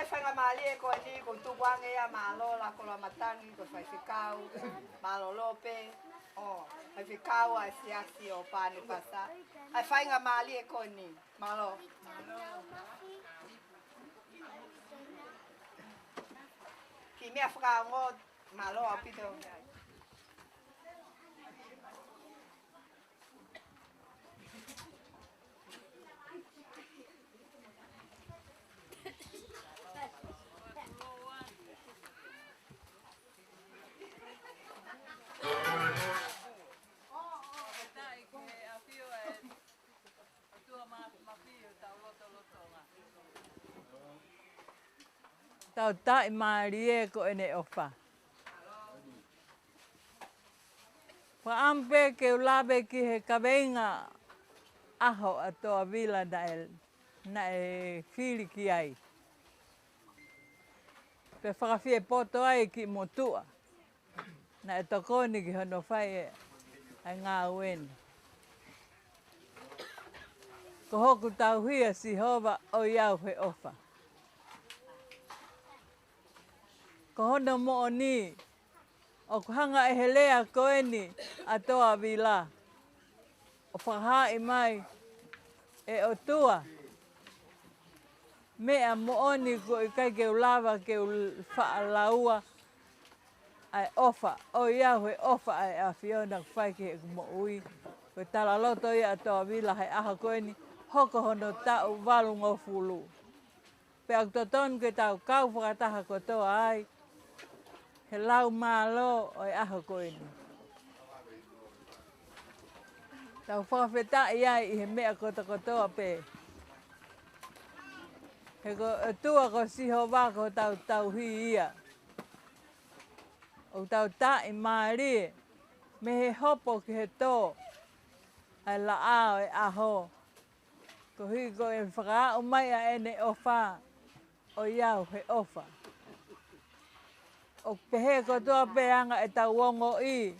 Faingamālie ko eni ko tupu ange ia, mālō Lakoloa Matangi, ko e faifekau, mālō Lope, ʻo, faifekau ʻa e siasi ʻo Pānepasa, ʻa e faingamālie ko eni, mālō. Kiʻi meʻa fakaongo, mālō ʻaupito. Tau taʻimālie ko ʻene ʻofa. Fakaʻamu pē ke u lave ki he kaveinga ʻaho ʻa Toa Vila naʻe, naʻe fili ki ai. Pea fakafiepoto ai ki motuʻa naʻe tokoni ki hono fai ʻa e ngāue ni. Ko hoku tauhi ʻa Sihova, ʻoiauē ʻofa. Ko hono moʻoni, ʻoku hanga ʻe he lea ko eni ʻa Toa Vila ʻo fakahaaʻi mai, ʻe ʻOtua, meʻa moʻoni ʻoku ʻikai ke u lava ke u faʻa laua ʻa e ʻofa, ʻoiauē ʻofa ʻa e ʻAfiona ʻoku fai ki heʻeku moʻui. Ko e talaloto ia ʻa Toa Vila he ʻaho ko eni, hoko hono taʻu valungofulu. Pea ʻoku totonu ke tau kau fakataha kotoa ai he lau mālō ʻo e ʻaho ko eni. Tau fakafetaʻi ai ʻi he meʻa kotokotoa pē. He ko e ʻOtua ko Sihova ko hotau tauhi ia. ʻOku tau taʻimālie mei he hopo ki he tō ʻa e laʻā ʻo e ʻaho. Koeʻuhi ko e fakaʻamu mai ʻa ʻene ʻofa, ʻoiauē ʻofa. ʻOku pehē kotoa pē anga ʻetau ongoʻi,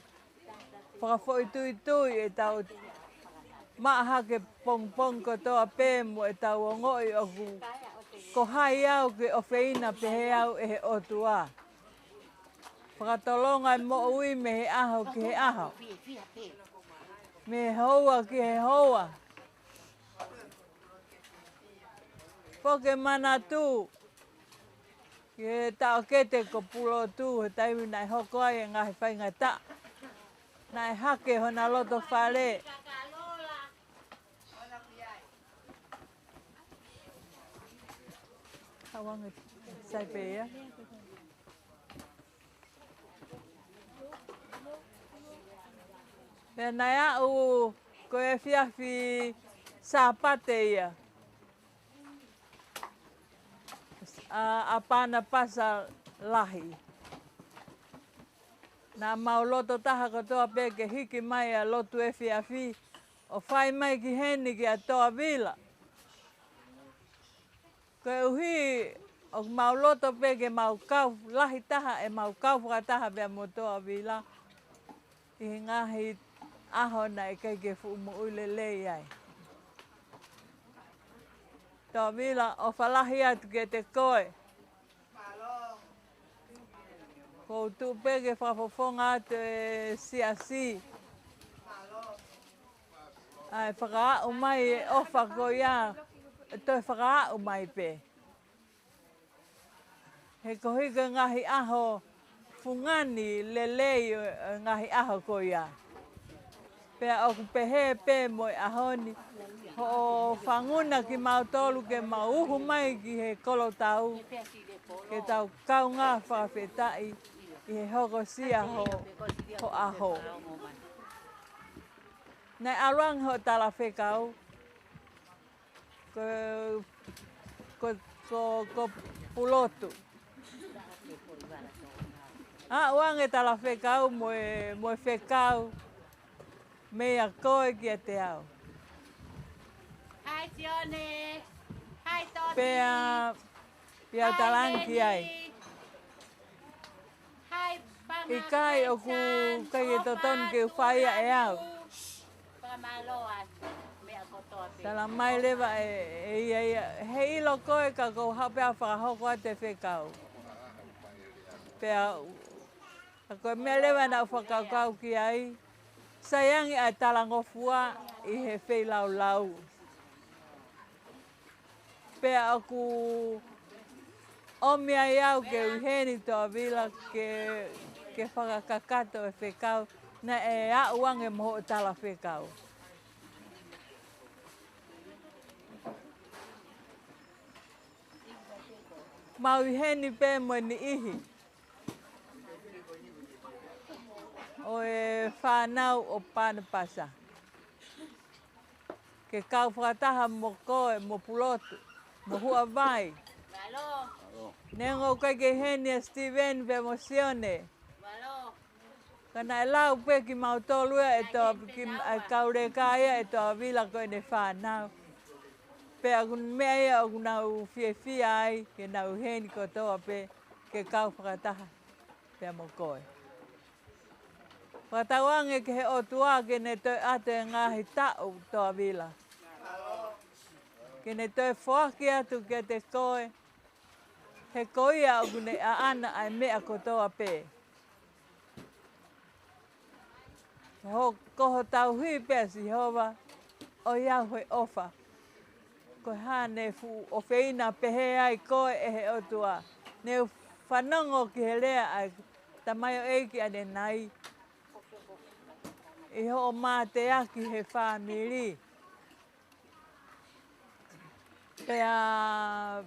fakafoʻituitui ʻetau maʻa hake pongipongi kotoa pē mo ʻetau ongoʻi ʻoku, ko hai au ke ʻofeina pehē au ʻe he ʻOtua. Fakatolonga e moʻui mei he ʻaho ki he ʻaho, mei he houa ki he houa. Foki e manatu ki he taʻokete ko Pulotu he taimi naʻe hoko ai e ngaahi faingataʻa. Naʻe hake hona loto fale. Hauange sai pē ia. Pea naʻe aʻu ko e efiafi Sāpate ia ʻa, ʻa Pānapasa lahi. Naʻa mau loto taha kotoa pē ke hiki mai ʻa e lotu efiafi ʻo fai mai ki heni kia Toa Vila. Koeʻuhi ʻoku mau loto pē ke mau kau, lahi taha ʻemau kau fakataha pea mo Toa Vila ʻi he ngaahi ʻaho naʻe ʻikai ke fuʻu moʻui lelei ai. Toa Vila, ʻofa lahi atu kiate koe. Ko u tuʻu pē ke fakafofonga atu e siasi ʻa e fakaaʻu mai e ʻofa ko ia, ʻe toe fakaaʻu mai pē. He koeʻuhi ko e ngaahi ʻaho fungani lelei ʻo e ngaahi ʻaho ko ia. Pea ʻoku pehē pē mo e ʻaho ni, hoʻo fanguna kimautolu ke mau uhu mai ki he kolotau, ke tau kaungā fakafetaʻi ʻi he hokosia ho, ho ʻaho. Naʻe ʻalu ange hoʻo talafekau, ko, ko, ko, ko Pulotu. Aʻu ange talafekau mo e, mo e fekau meia koe kiate au. Hai Sione. Hai Tosi. Pea, pea u talaange ki ai. Hai Panga. ʻIkai, ʻoku ʻikai ke totonu ke u fai ia ʻe au. Fakamālō atu meʻa kotoa Tala mai leva ʻe, ʻe ia ia, he ʻilo koe ka ʻoku ou haʻu pē ʻo fakahoko atu e fekau. Pea, ka ko e meʻa leva naʻa ku fakakaukau ki ai, sai ange ʻa e talangofua ʻi he feilaulau. Pea ʻoku ʻomi ai au ke u ʻi heni Toʻavila ke, ke fakakakato e fekau, naʻe aʻu ange mo hoʻo talafekau. Mau ʻi heni pē mo e niʻihi ʻo e fānau ʻo Panepasa. Ke kau fakataha mo koe, mo Pulotu, mo Huavai. Neongo ʻoku ʻikai ke ʻi heni ʻa Steven pea mo Sione. Ka naʻe lau pē kimautolu ia ʻe Toa, ki, ʻa e kau leka ia ʻe Toʻavila ko ʻene fānau. Pea ʻoku meʻa ia ʻoku nau fiefia ai, ke nau ʻi heni kotoa pē, ke kau fakataha pea mo koe. Fakatauange ki he ʻOtua ke ne toe ʻoatu e ngaahi taʻu Toʻavila. Ke ne toe foaki atu kiate koe, he ko ia ʻoku ne ʻaʻana ʻa e meʻa kotoa pē. Ho, ko ho tauhi pē ʻa Sihova, ʻoiauē ʻoku ne ʻofa. Ko e hā ne fuʻu ʻofeina pehē ai koe ʻe he ʻOtua? Ne u fanongo ki he lea ʻa e tamaioʻeiki ʻanenai ʻi hoʻo mateaki he fāmili. Pea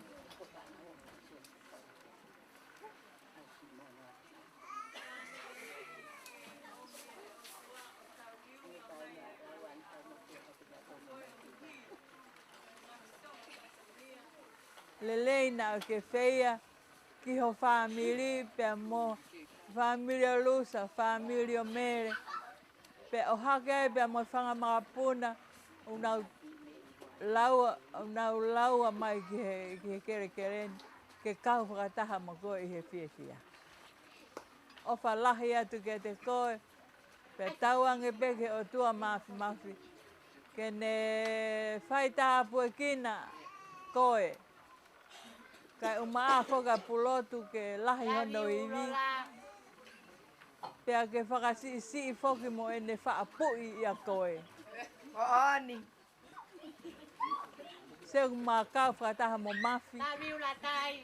lelei naʻa ke feia ki ho fāmili pea mo fāmili ʻo Lusa, fāmili ʻo Mele, pea ʻohake ai pea mo e fanga makapuna, ʻoku nau laua, ʻoku nau laua mai ki he, ki he kelekele ni, ke kau fakataha mo koe ʻi he fiefia. ʻOfa lahi atu kiate koe, pea tauange pē ki he ʻOtua Māfimafi ke ne fai tāpuekina koe. Kae ʻumaʻā foki ʻa Pulotu ke lahi hono ivi. Pea ke fakasiʻisiʻi foki mo ʻene faʻa puʻi ʻia koe. Moʻoni. Seuku Makau fakataha mo Mafi. Love you, Latai.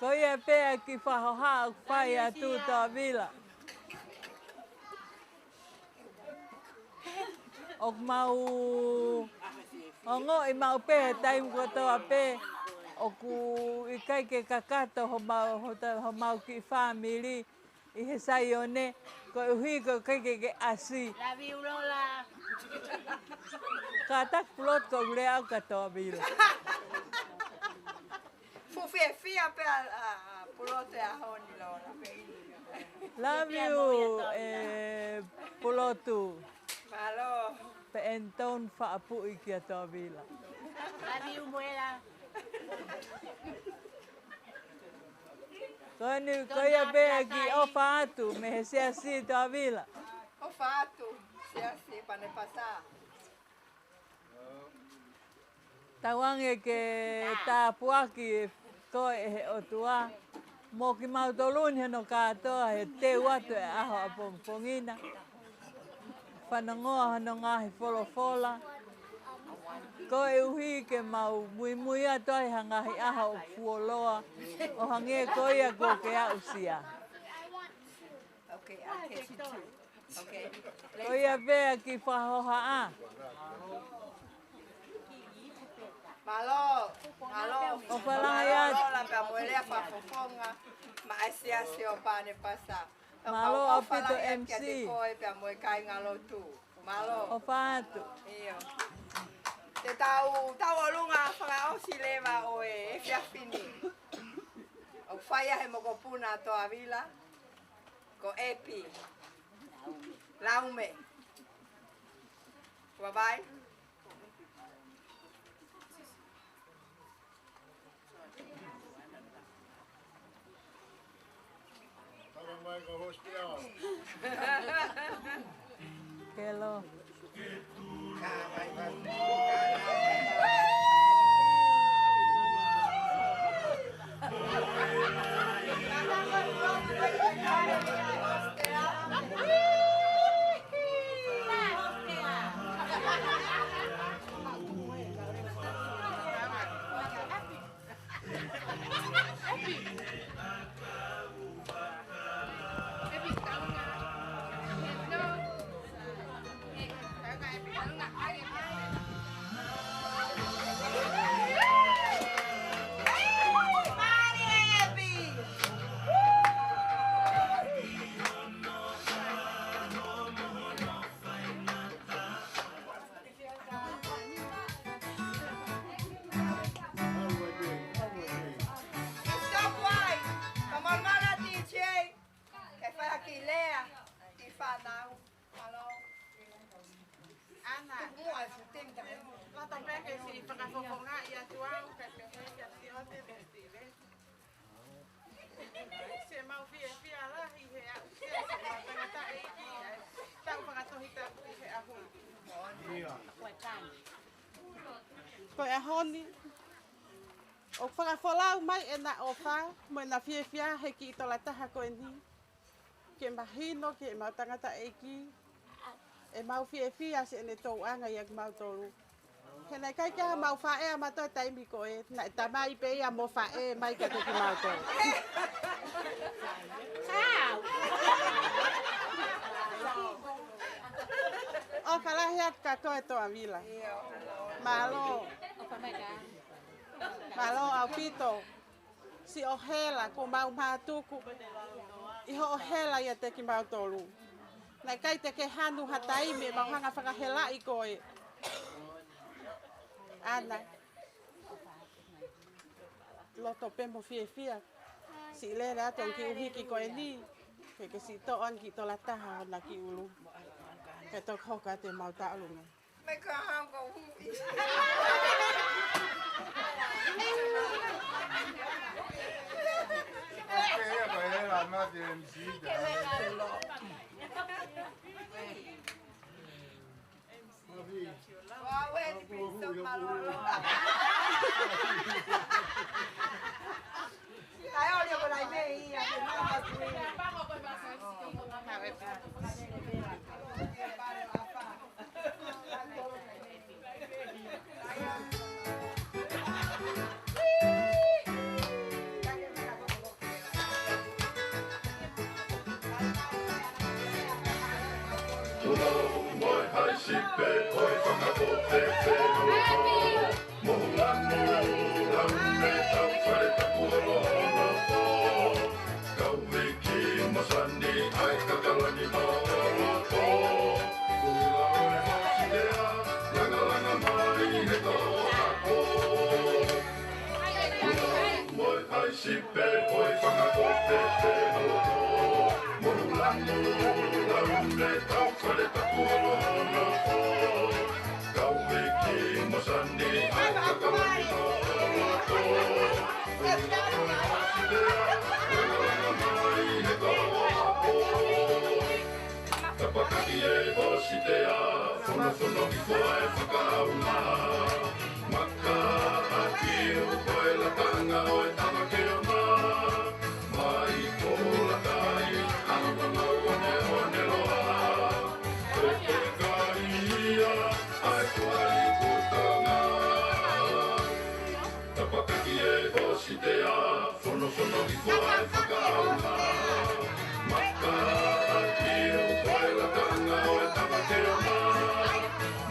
Ko ia pē ʻa e kiʻi fakahohaʻa ʻoku fai atu Toʻavila. ʻOku mau ongoʻi maʻu pē he taimi kotoa pē ʻoku ʻikai ke kakato homau, hota-, homau kiʻi fāmili ʻi he Saione, koeʻuhi ko e ʻikai ke ke ʻasi. Love you, Lola. Kātaki Pulotu, ko e lea au kia Toʻavila. Fuʻu fiefia pē ʻa, ʻa, ʻa Pulotu he ʻaho ni, Lola. Love you, ʻe Pulotu. Mālō. Pea ʻoua te ke faʻa puʻi kia Toʻavila. Love you, Muela. Ko eni, ko ia pē ʻa e kiʻi ʻofa atu mei he Siasi Toʻavila. ʻOfa atu, Siasi Panepasa. Tauange ke tāpuakiʻi koe ʻe he ʻOtua, mo kimautolu ni hono kātoa he teu atu e ʻaho ʻapongipongi na. Fanongoa hono ngaahi folofola. Koeʻuhi ke mau muimui atu ai ha ngaahi ʻaho ʻoku fuoloa, ʻo hangē ko ia kuo ke aʻusia. Okay, I'll catch you too. Okay. Ko ia pē ʻa e kiʻi fakahohaʻa. Mālō, mālō. ʻOfa lahi atu. Mālō, Lola, pea mo e lea fakafofonga maʻa e Siasi ʻo Panepasa. Mālō ʻaupito, M C. Kiate koe pea mo e kāingalotu. Mālō. ʻOfa atu. ʻIo. Te tau, tau ʻolunga fakaʻosi leva ʻo e efiafi ni. ʻOku fai ʻe he mokopuna Toʻavila, ko ʻEpi Laume. Ua vai. Kelo. Stop why? Come on, Mala D J. Ke fai ha kiʻi lea ki he fānau. Mālō. Ana. Tuku muʻa e futim takai. Loto pē ke siʻi fakafofongaʻi atu au, kae pehē kia Tiote mo Sitive. Siʻemau fiefia lahi he ʻaʻu, siʻemau tangataʻeiki, ʻa e tau fakatohitapu ʻi he ʻaho ni. Ko e ʻaho ni, ʻoku fakafolau mai ʻena ʻofa mo ʻena fiefia he kiʻi tolataha ko eni, ke mahino ki heʻemau tangataʻeiki ʻemau fiefia siʻene touʻanga ʻia kimautolu. He naʻe ʻikai ke ʻi ai haʻamau faʻē ʻa mautolu he taimi ko ē, naʻe tamai pē ia mo faʻē mai kiate kimautolu. ʻOfa lahi atu kia koe Toʻavila. Mālō. Mālō ʻaupito siʻo hela, kuo mau mātuku ʻi hoʻo hela ʻiate kimautolu. Naʻe ʻikai te ke hanu ha taimi ʻemau hanga fakahelaʻi koe. Ana, loto pē mo fiefia. Siʻi lele atu ʻa e kiʻi hiki ko eni, ke ke siʻi toʻo ange kiʻi tolataha ʻo na kiʻi ʻulu, ke toki hoko atu ʻemau taʻolunga. Make a hang of who is. Okay, yeah, but yeah, I'm not the M C, though. Wow, where the pizza, Malolo? Tulou mo e haʻi sipe, ʻo e fanga kote pē holo. Mohu lanu, laune, tau fale tapu holo holo. Kau viki mo sani, ʻa e kakalani mo holo. Ui lau e hositea, langa langa mai he tau ako. Tulou mo e haʻi sipe, ʻo e fanga kote pē holo. Mohu lanu, laune, tau fale tapu holo holo. Kau viki mo sani, ʻa e kakalani mo holo. Ui lau e hositea, langa langa mai he tau ako. Tapakaki e hositea, fonofono ki koa e fakaʻauna. Maka ʻaki uko e lakanga ʻo e tama ke ona. Mai ko lakai, ano no no one one loa. Ko e kai ia, ʻa e kuai putanga. Tapakaki e hositea, fonofono ki koa e fakaʻauna. Maka ʻaki uko e lakanga ʻo e tama ke ona.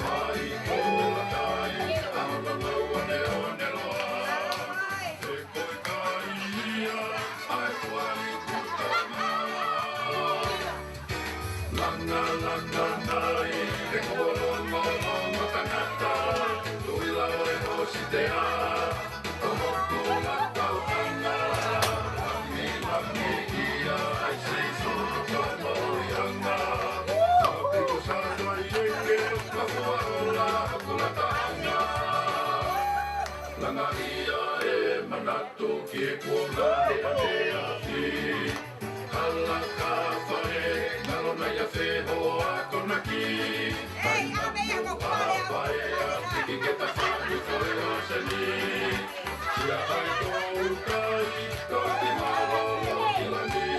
Mai ko lakai, ano no no one one loa. Ko e kai ia, ʻa e kuai putanga. Langa langa mai he kuo longo mo tangata, ui lau e hositea, ʻo hoku ngatautanga. Lami lami ia ai Sīsū ko Moʻuiʻanga. Mapiku sa toi eke, mafua ola hoku ngatautanga. Langa ia e manatu ki he kuonga ʻo e afi. Kalaka ʻAi kou kai, kou ki mālōlō ki langi.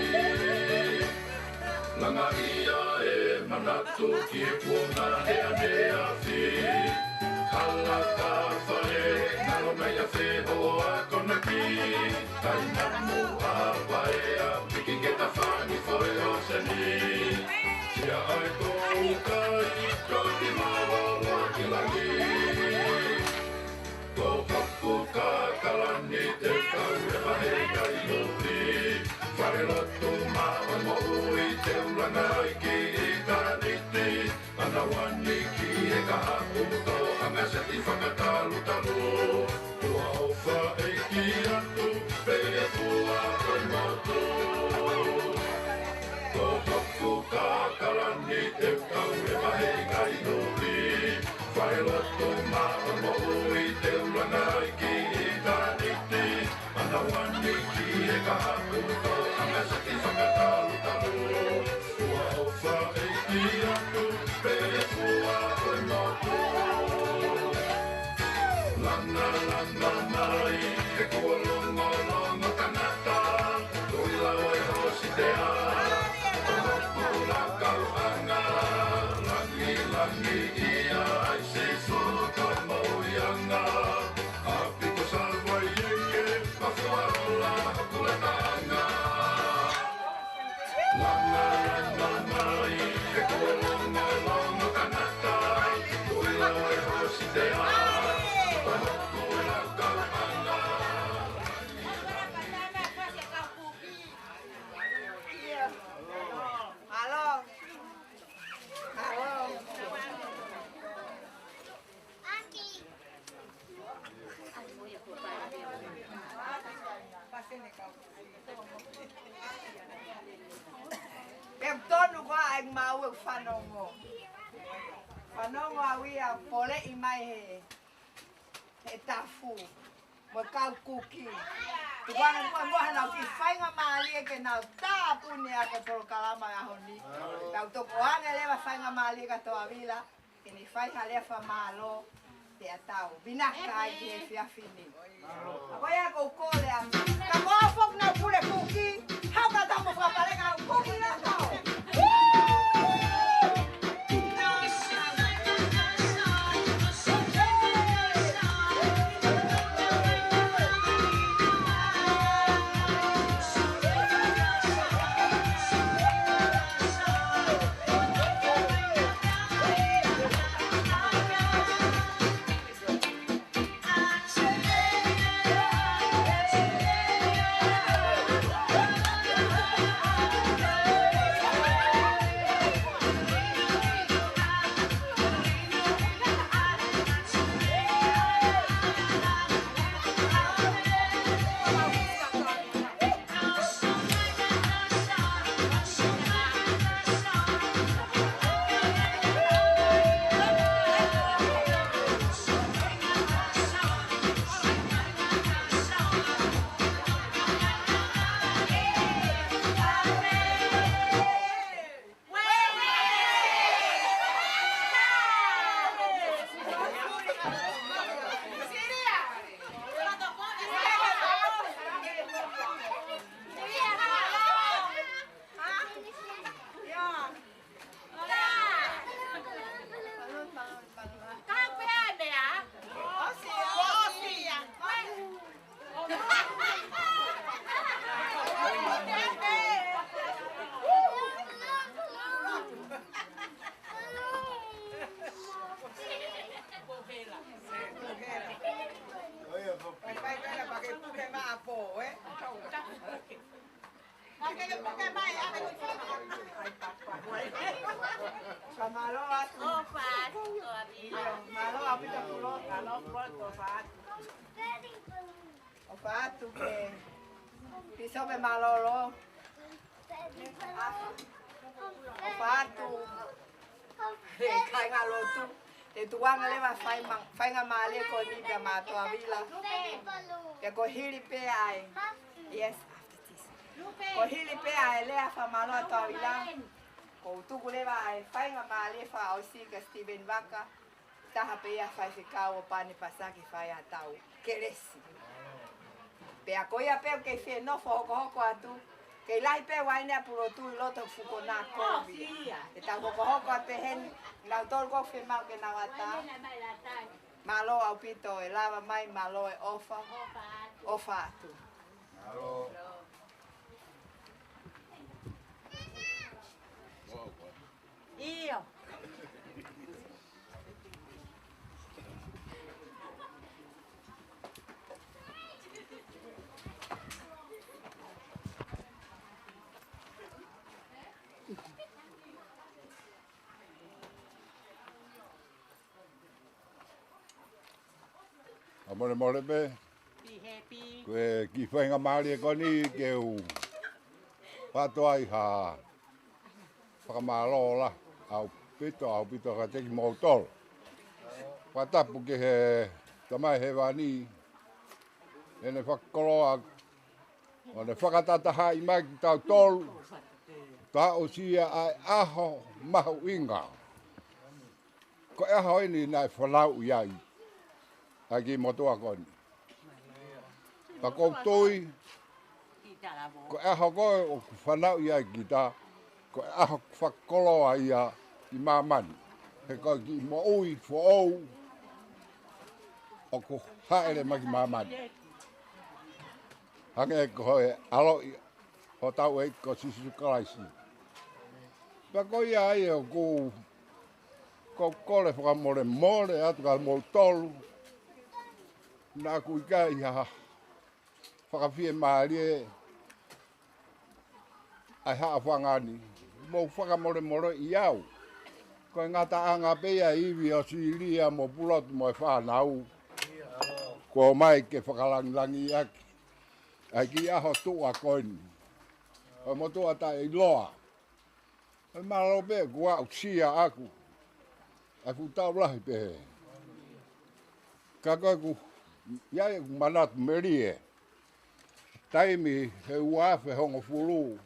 Langaʻi ʻa e manatu ki he kuonga ʻea ne afi. Hala ka fale, ngalo mai a fe ho akonaki. Kai namu a paea, piki ke ta fani foe o seni. Ia ʻai kou kai, kou ki mālōlō ki langi. Ko hoku kakalani te kau e vahe kai nupi. Fale lotu maʻa moʻui te ulanga ai ki ʻitāniti. Ana wani ki he kahaʻu tō anga seti fakatalutalu. Ua ʻofa ʻeiki atu, pele fua ko e motu. Ko hoku kakalani te kau e vahe kai nupi. Fale lotu maʻa moʻui te ulanga ai ki ʻitāniti. Ana wani ki he kahaʻu tō anga seti fakatalutalu. Ua ʻofa ʻeiki atu, pele fua ko e motu. Langa, langa mai, he kuo longolongo tangata, tui lau e hosi tea. Ko hoku lakau anga, langi, langi ia ai Sīsū ko e moʻui anga. ʻApi ko Savaiʻi ke mafua ola hoku lakanga. Langa, langa mai, he kuo longolongo tangata, tui lau e hosi tea. Ko hoku lakau anga. Halo. Halo. Pea tonu ko ā ʻa e maʻu e fanongo. Fanongo au ia poleʻi mai he, he tafu. Mo e kau kuki. Tukuange mo, mo hanau kiʻi faingamālie ke nau tāpuni ʻa e polokalama ʻaho ni. Tau tokoange leva faingamālie kia Toavila. Ke ne fai ha lea fakamālō pea tau vinaka ai ki he efiafi ni. Ka ko ia ʻoku ou kole atu. Ka ko au foki naʻa ku pule kuki. Hau ka tau mo fakapalenga au kuki na tau. Ka mālō atu. ʻOfa atu, Toavila. Mālō ʻaupito Pulotu. Mālō Pulotu, ʻofa atu. ʻOfa atu ki he Pīsope Mālōlō. ʻOfa atu ki he kāinga lotu. Te u tukuange leva fai ma-, faingamālie ko eni kia Toavila. Pea ko e hili pē ʻa e. Yes, after this. Ko e hili pē ʻa e lea fakamālō ʻa Toavila, ʻoku ou tuku leva ʻa e faingamālie fakaʻosi kia Steven Vaka, taha pē ia faifekau ʻo Pane Pasaki fai ʻa e tau kelesi. Pea ko ia pē ʻoku kei fie nofo hokohoko atu. Kei lahi pē uaine ʻa Pulotu ʻi loto fuko na kovi. Ke tau hokohoko atu pē heni, nau tolu ko fie mau ke nau ata. Mālō ʻaupito e lava mai, mālō e ʻofa. ʻOfa atu. ʻIo. ʻA molemole pē. Ko e kiʻi faingamālie ko eni ke u fato ai ha fakamālō lahi ʻaupito, ʻaupito kiate kimoutolu. Fakatapu ki he Tamai Hēvani, ʻene fakakoloa, ʻo ne fakatatahaʻi mai kitautolu, ka ʻosi ia ʻa e ʻaho mahuʻinga. Ko e ʻaho eni naʻe fanauʻi ai ʻa e kiʻi motuʻa ko eni. Pea ʻoku ou tui, ko e ʻaho ko ē ʻoku fanauʻi ai kita, ko e ʻaho fakakoloa ia ki māmani. He ko e kiʻi moʻui foʻou ʻoku hāʻele mai ki māmani. Hangē ko e ʻaloʻi hotau ʻEiki ko Sīsū Kalaisi. Pea ko ia ai ʻoku ou kole fakamolemole atu kia moutolu naʻa ku ʻikai ha fakafiemālie ʻa e haʻa fanga ni. Mou fakamolemoleʻi au. Ko e ngataʻanga pē ia e ivi ʻo Silia mo Pulotu mo e fānau. Kuo ʻomai ke fakalangilangiʻaki ʻa e kiʻi ʻaho tuʻa ko eni. Ko e motuʻa taʻeʻiloa. ʻOi mālō pē kuo aʻusia ʻaku ʻa e fuʻu tau lahi pehē. Ka ko ʻeku, ʻi ai ʻeku manatu melie. Taimi he ua afe hongofulu,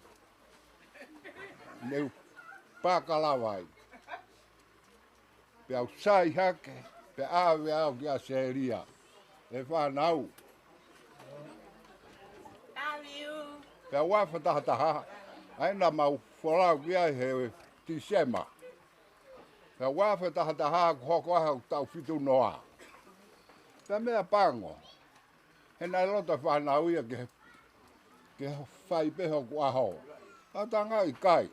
ne u pākalava ai. Pea u sai hake, pea ʻave au ki ʻAositelēlia ʻe he fānau. Pea ua afe taha taha, ʻa ia naʻa mau folau ki ai he Tīsema. Pea ua afe taha taha, kuo hoko ai hoku taʻu fitu noa. Pea meʻapango, he naʻe loto e fānau ia ke, ke fai pē hoku ʻaho. Ka u talaange ʻikai.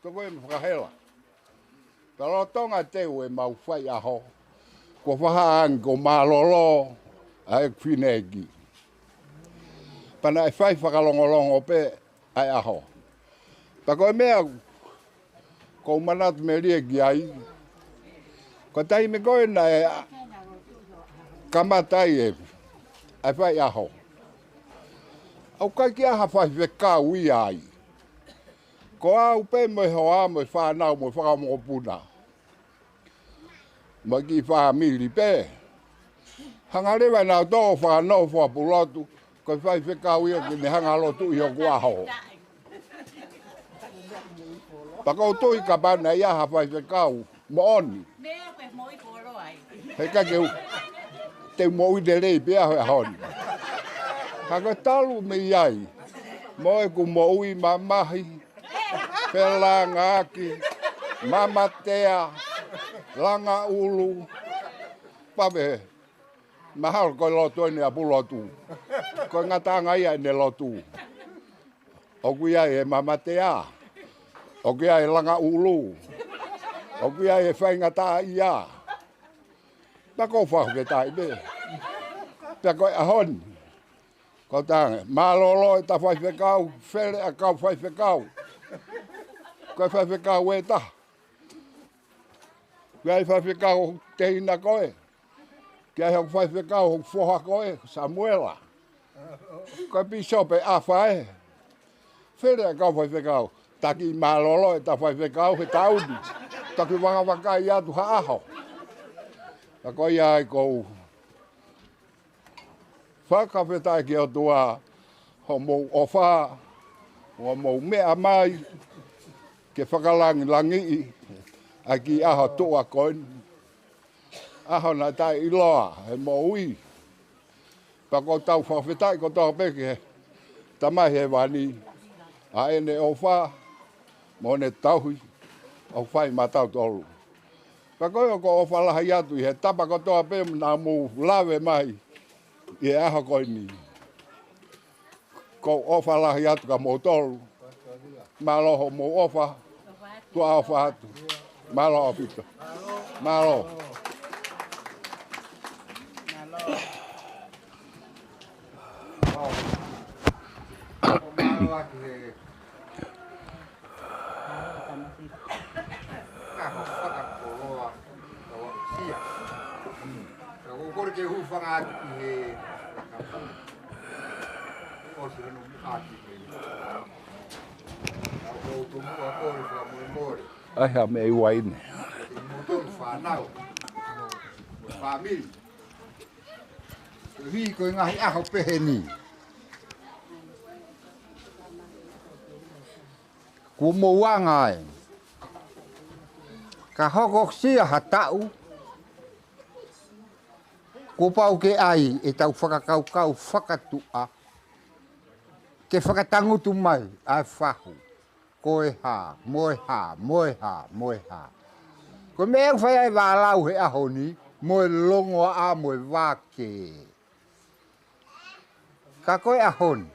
Toko e mo fakahela. Ka lolotonga e teu ʻemau fai ʻaho, kuo fakahā ange kuo mālōlō ʻa ʻeku fineʻeiki. Pea naʻe fai fakalongolongo pē ʻa e ʻaho. Pea ko e meʻa ʻoku ou manatu melie ki ai, ko e taimi ko ē naʻe kamata ai e, ʻa e fai ʻaho, ʻoku ʻikai ke ʻi ai ha faifekau ia ai. Ko au pē mo e hoa mo e fānau mo e fanga mokopuna mo e kiʻi fāmili pē. Hanga leva ʻe nautolu ʻo fakanofo ʻa Pulotu ko e faifekau ia ke ne hanga ʻo lotuʻi hoku ʻaho. Pea ʻoku ou tui kapau naʻe ʻi ai ha faifekau moʻoni, he ʻikai ke u, te u moʻui lelei pē au he ʻaho ni. Ka ko e talu mei ai, mo ʻeku moʻui mamahi, felangaaki, mamatea, langa ʻulu, pea pehē, mahalo ko e lotu eni ʻa Pulotu. Ko e ngataʻanga ia ʻene lotu. ʻOku ʻi ai e mamatea. ʻOku ʻi ai e langa ʻulu. ʻOku ʻi ai e faingataʻaʻia. Pea ʻoku ou fakafetaʻi pē. Pea ko e ʻaho ni, ko e talaange, mālōlō ʻeta faifekau, fele ʻa e kau faifekau. Ko e faifekau ʻe taha. Ko e faifekau teina ko ē. Ko e faifekau foha ko ē, Samuela. Ko e pīsope ʻAfa ē. Fele ʻa e kau faifekau. Taki mālōlō ʻeta faifekau he taʻu ni. Taki vakavakai atu ha ʻaho. Ka ko ia ai ʻoku ou fakafetaʻi ki he ʻOtua, hoʻomou ʻofa, hoʻomou meʻa mai, ke fakalangilangiʻi ʻa e kiʻi ʻaho tuʻa ko eni. ʻAho naʻe taʻeʻiloa he moʻui. Pea ʻoku tau fakafetaʻi kotoa pē ki he Tamai Hēvani, ʻa ʻene ʻofa mo ʻene tauhi ʻoku fai maʻatautolu. Pea ko ia ʻoku ou ʻofa lahi atu ʻi he tapa kotoa pē naʻa mou lave mai ʻi he ʻaho ko eni. ʻOku ou ʻofa lahi atu kia moutolu. Mālō hoʻomou ʻofa. Tuʻa ʻofa atu. Mālō ʻaupito. Mālō. Ka ko fakakoloa, ka wa sia. Ka ko kore ke hūfanga atu ki he ʻosi hono muʻaki. Ka ko to muʻa kore fakamolemole. ʻAi ha meʻi uaine. Mo tolu fānau. Mo fāmili. Ko hī ko e ngaahi ʻaho pehē ni. Kuo mou anga ai. Ka hoko sia ha taʻu, kuo pau ke ʻai ʻetau fakakaukau fakatuʻa, ke fakatangutu mai ʻa e fahu. Ko e hā, mo e hā, mo e hā, mo e hā. Ko e meʻa ʻoku fai ai e vālau he ʻaho ni, mo e longoaʻa, mo e vake. Ka ko e ʻaho ni.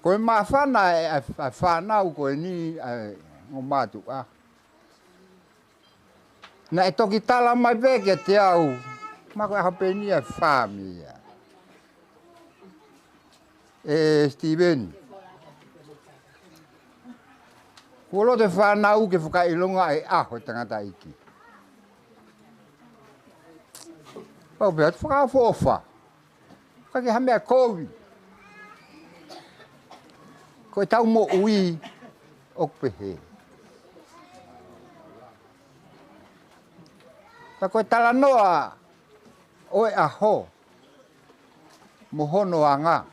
Ko e māfana e, e, e fānau ko eni, e, ongo mātuʻa. Naʻe toki tala mai pē kiate au, ma ko e ʻaho pē ni e fāmili ia. E Steven. Kuo loto e fānau ke fakaʻilonga e ʻaho e tangataʻeiki. Pau pē atu fakaʻofoʻofa. Ka ke ha meʻa kovi. Ko ʻetau moʻui ʻoku pehē. Ka ko e talanoa ʻo e ʻaho mo hono anga.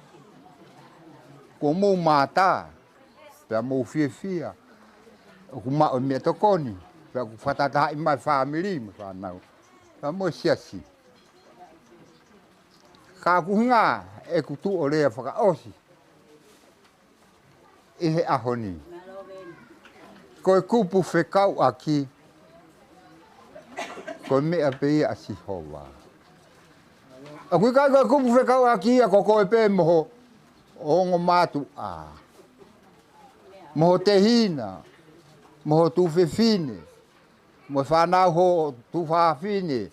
Kuo mou mātā, pea mou fiefia. ʻOku maʻu e meʻatokoni, pea ʻoku fakatahatahaʻi mai fāmili mo fānau. Pea mo e siasi. Ka ʻoku hinga ʻeku tuʻu ʻo lea fakaʻosi ʻi he ʻaho ni. Ko e kupu fekauʻaki, ko e meʻa pē ia ʻa Sihova. ʻOku ʻikai ko e kupu fekauʻaki ia ko koe pē mo ho ongo mātuʻa, mo ho tehina, mo ho tuofefine, mo e fānau ho tuofefine,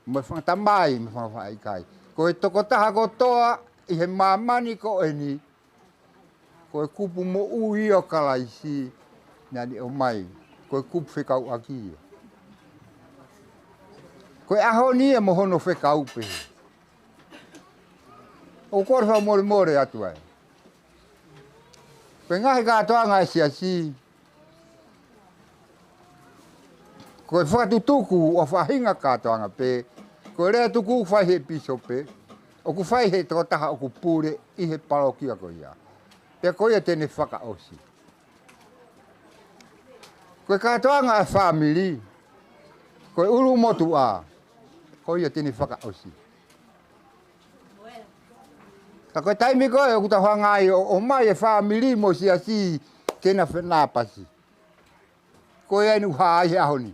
mo e fanga tamai, mo e fanga faʻaʻikai. Ko e tokotaha kotoa ʻi he māmani ko eni, ko e kupu moʻui ʻo Kalaisi naʻa ne ʻomai, ko e kupu fekauʻaki ia. Ko e ʻaho ni ia mo hono fekau pē. ʻOku ou kole fakamolemole atu ai. Ko e ngaahi kātoanga e siasi, ko e fakatutuku ʻo e faʻahinga kātoanga pē, ko e lea tuku ʻoku fai he pīsope, ʻoku fai he tokotaha ʻoku pule ʻi he palokia ko ia. Pea ko ia te ne fakaʻosi. Ko e kātoanga e fāmili, ko e ʻulumotuʻa, ko ia te ne fakaʻosi. Ka ko e taimi ko ē ʻoku tau hanga ai ʻo, ʻomai e fāmili mo e siasi ke na fenāpasi. Ko ia ʻeni ʻoku hā ai he ʻaho ni.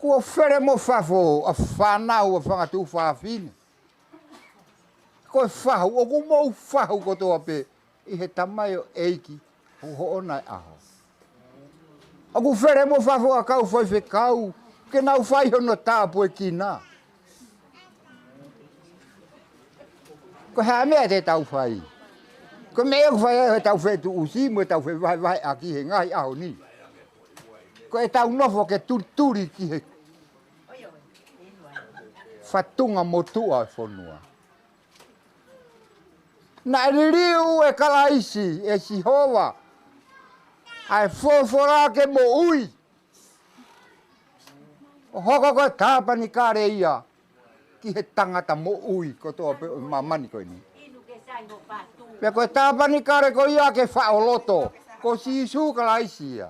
Kuo fele mo fafo ʻa e fānau ʻa e fanga tuofefine. Ko e fahu, ʻoku mou fahu kotoa pē ʻi he tamaioʻeiki ʻoku hoʻona e ʻaho. ʻOku fele mo fafo ʻa e kau faifekau, ke nau fai hono tāpuekina. Ko e hā e meʻa te tau fai? Ko e meʻa ʻoku fai ai ʻetau fetuʻusi mo ʻetau fevahevaheʻaki he ngaahi ʻaho ni. Ko ʻetau nofo ke tulituli ki he fatunga motuʻa e fonua. Naʻe liliu ʻe Kalaisi, ʻe Sihova, ʻa e folofola ke moʻui. ʻO hoko ko e tāpanikale ia ki he tangata moʻui kotoa pē ʻo māmani ko eni. Pea ko e tāpanikale ko ia ke faʻo loto, ko Sīsū Kalaisi ia.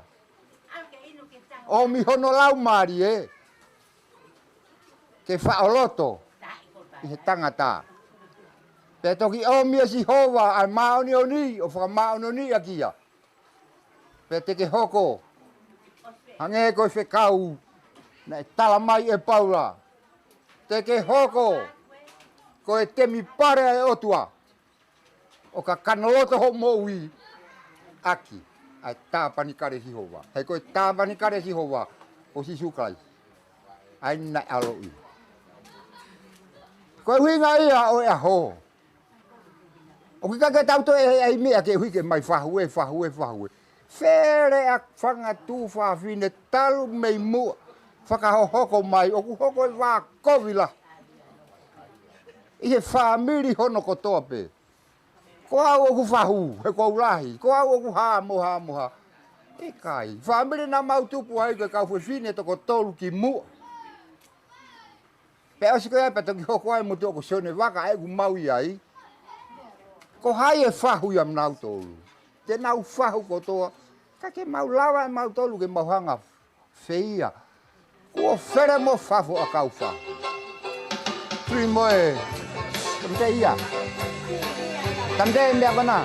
ʻOmi hono laumālie. ke faʻo loto ʻi he tangata. Pea toki ʻomi ʻe Sihova ʻa e māʻoniʻoni ʻo fakamāʻoniʻoniʻi ʻaki ia. Pea te ke hoko hangē ko e fekau naʻe tala mai ʻe Paula. Te ke hoko ko e temipale ʻa e ʻOtua, ʻo ka kano loto hoʻo moʻui ʻaki ʻa e tāpanikale ʻo Sihova. He ko e tāpanikale ʻo Sihova ko Sīsū Kalaisi. ʻA ia naʻe ʻaloʻi. Ko e ʻuhinga ia ʻo e ʻaho. ʻOku ʻikai ke tau toe ʻai meʻa ke ʻuhi ke mai fahue, fahue, fahue. Fele ʻa e fanga tuofāfine talu mei muʻa fakahohoko mai, ʻoku hoko e vā kovi lahi ʻi he fāmili hono kotoa pē. Ko au ʻoku fahu, he ko au lahi. Ko au ʻoku hā mo hā mo hā. ʻIkai. Fāmili naʻa mau tupu ai ko e kau fefine toko tolu ki muʻa. Pea ʻosi ko ia pea toki hoko ai mo tuʻa ko Sione Vaka ʻa ē ʻoku mau ʻi ai. Ko hai ʻe fahu ʻia nautolu? Te nau fahu kotoa. Ka ke mau lava ʻe mautolu ke mau hanga feia. Kuo fele mo fafo ʻa e kau fahu. Tui mo e. Tamate ia. Tamate meʻa ko ena.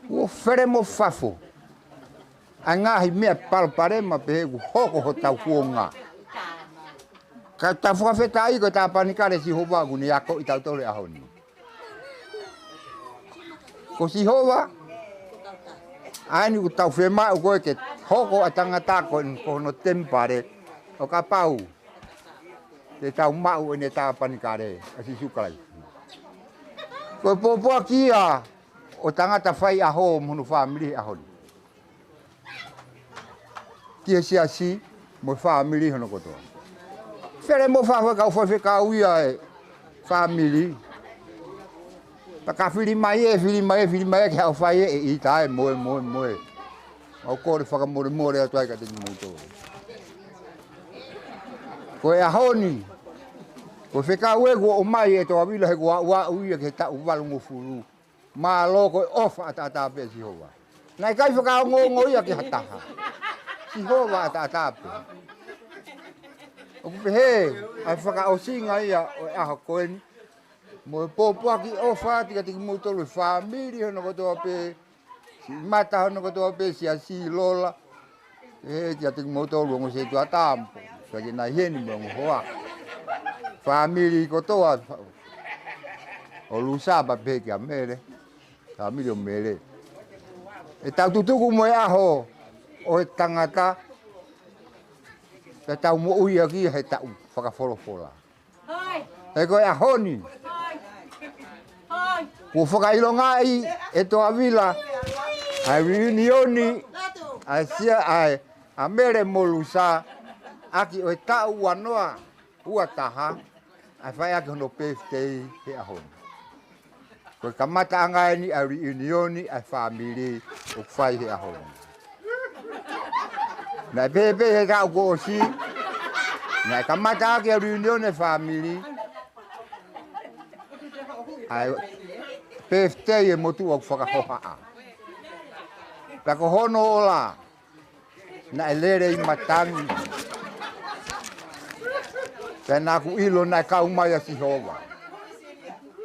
Kuo fele mo fafo ʻa e ngaahi meʻa palopalema pehē ʻoku hoko hotau kuonga. Ka tau fakafetaʻi ko e tāpanikale ʻo Sihova ʻoku ne akoʻi kitautolu he ʻaho ni. Ko Sihova, ʻa eni ʻoku tau fiemaʻu ko ē ke hoko ʻa e tangata ko e, ko hono temipale, ʻo kapau te tau maʻu ʻene tāpanikale ʻa Sīsū Kalaisi. Ko e pōpoaki ia ʻo e tangata faiʻaho mo hono fāmili he ʻaho ni. Ki he siasi mo e fāmili hono kotoa. Fele mo fafo e kau faifekau ia ʻa e fāmili. Pea ka fili mai ē, fili mai ē, fili mai ē ke haʻu ʻo fai ē, ʻe ʻita ē, moe, moe, moe. ʻOku ou kole fakamolemole atu ai kiate kimoutolu. Ko e ʻaho ni, ko e fekau ē kuo ʻomai ʻe Toʻavila he kuo aʻu ia ki he taʻu valungofulu. Mālō ko e ʻofa ʻataʻatā pē ʻa Sihova. Naʻe ʻikai fakaongoongo ia ki ha taha. Sihova ʻataʻatā pē. ʻOku pehē ʻa e fakaʻosinga ia ʻo e ʻaho ko eni. Mo e pōpoaki ʻofa atu kiate kimoutolu e fāmili hono kotoa pē. Siʻi mata hono kotoa pē, siasi Lola. ʻE kiate kimoutolu ongo sētuata mo. Siʻi kinautolu heni mo e ongo hoa. Fāmili kotoa. ʻO Lusa pea pehē kia Mele. Fāmili ʻo Mele. ʻE tau tutuku mo e ʻaho ʻo e tangata. Pea tau moʻui ʻaki he taʻu fakafolofola. He ko e ʻaho ni. Kuo fakaʻilongaʻi ʻe Toʻavila ʻa e reunion ʻa e sia ʻa e ʻa Mele mo Lusa ʻaki ʻo e taʻu ua noa ua taha ʻa e fai ʻaki hono birthday he ʻaho ni. Ko e kamataʻanga eni ʻa e reunion ʻa e fāmili ʻoku fai he ʻaho ni. Naʻe pehē pē he taʻu kuo ʻosi, naʻe kamata ʻaki ʻa e reunion ʻa e fāmili ʻa e birthday ʻa e motuʻa ʻoku fakahohaʻa. Pea ko hono ola, naʻe lele ʻi matangi. Pea naʻa ku ʻilo naʻe kau mai ʻa Sihova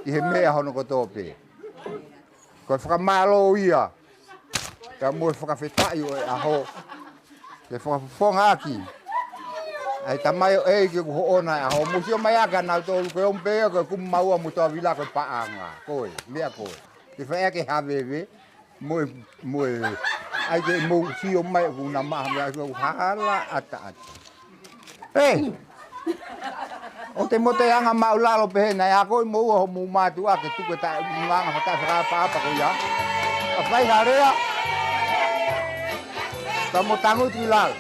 ʻi he meʻa hono kotoa pē. Ko e fakamālō ia, pea mo e fakafetaʻi ʻo e ʻaho. Ke fakafofonga ʻaki ʻa e tamaioʻeiki ʻoku hoʻona e ʻaho. Mou sio mai ʻa kinautolu ko e ʻomi pē ia ko e kumi maua mo Toʻavila ko e paʻanga. Ko e, meʻa ko e. Ke fai ʻaki e haveve. Mo e, mo e, ʻai ke mou sio mai ʻoku na maha mea ʻoku hala ʻataʻatā. ʻE! ʻOua te mou toe anga māʻulalo pehē naʻe akoʻi moua hoʻomou mātuʻa ke tuku e taʻu anga fakaʻapaʻapa ko ia. ʻA fai ha lea. Ka mou tangutu ʻi lalo.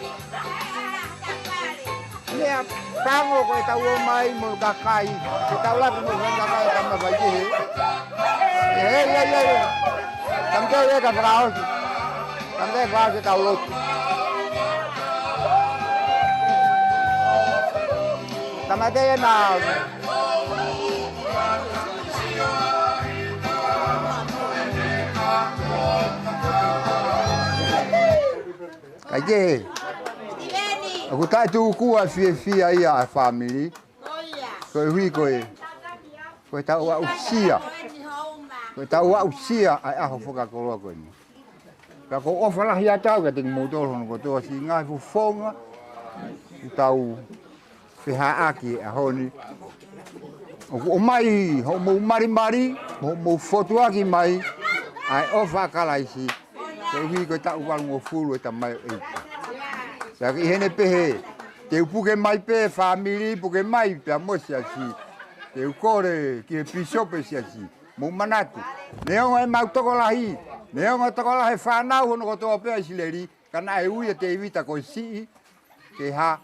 Meʻa pango ko e tau ō mai mo e kakai. Ke tau laku mo e kakai tama vai ke he. He, he, he, he. Tamate ia ka fakaʻosi. Tamate fakaʻosi tau lotu. Tamate ia na. Kaikehe, ʻoku taʻetūkua fiefia ia ʻa e fāmili. Koeʻuhi ko e, ko ʻetau aʻusia. Ko ʻetau aʻusia ʻa e ʻaho fakakoloa ko eni. Ka ʻoku ou ʻofa lahi atu au kiate kimoutolu hono kotoa siʻi ngaahi fofonga ʻoku tau feʻaveʻaki he ʻaho ni. ʻOku ʻomai hoʻomou malimali, mo hoʻomou fotuaki mai ʻa e ʻofa ʻa Kalaisi, koeʻuhi ko e taʻu valungofulu ʻo e tamaioʻeiki. Pea ke ʻi heʻene pehē, te u puke mai pē fāmili, puke mai pea mo e siasi. Te u kole ki he pīsope siasi. Mou manatu, neongo ʻemau tokolahi, neongo tokolahi e fānau hono kotoa pē ʻa ʻIsileli, ka naʻe ui ʻa Tēvita ko e siʻi, ke hā,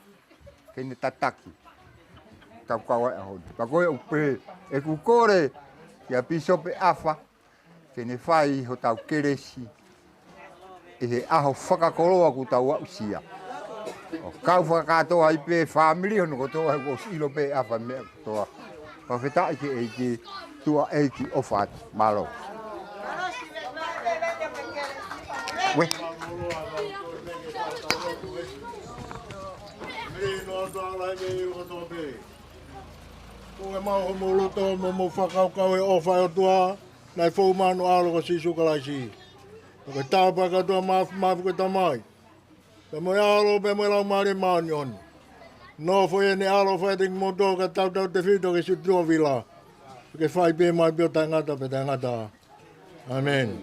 ke ne tataki ʻetau kau ʻa e ʻaho ni. Pea ko e ʻoku pehē ʻeku kole kia Pīsope ʻAfa, ke ne fai hotau kelesi ʻi he ʻaho fakakoloa ʻoku tau aʻusia. ʻO kau fakakātoa ai pē fāmili hono kotoa, he kuo ʻosi ʻilo pē ʻe ʻAfa e meʻa kotoa. Fakafetaʻi ki he ʻEiki, tuʻa ʻeiki ʻofa atu. Mālō. Uē. Ko e mau hoʻomou loto mo mou fakakaukau he ʻofa ʻa e ʻOtua, naʻe fou mai hono ʻAlo ko Sīsū Kalaisi. Ko e tāpuaki ʻa e ʻOtua Māfimafi ko e Tamai, pea mo e ʻAlo, pea mo e Laumālie Māʻoniʻoni. Nofoʻi ʻene ʻaloʻofa ʻiate kimoutolu kae tautautefito ki he sūtū ʻo e vila, ke fai pē mai pē ʻo taʻengata pea taʻengata. ʻĀmeni.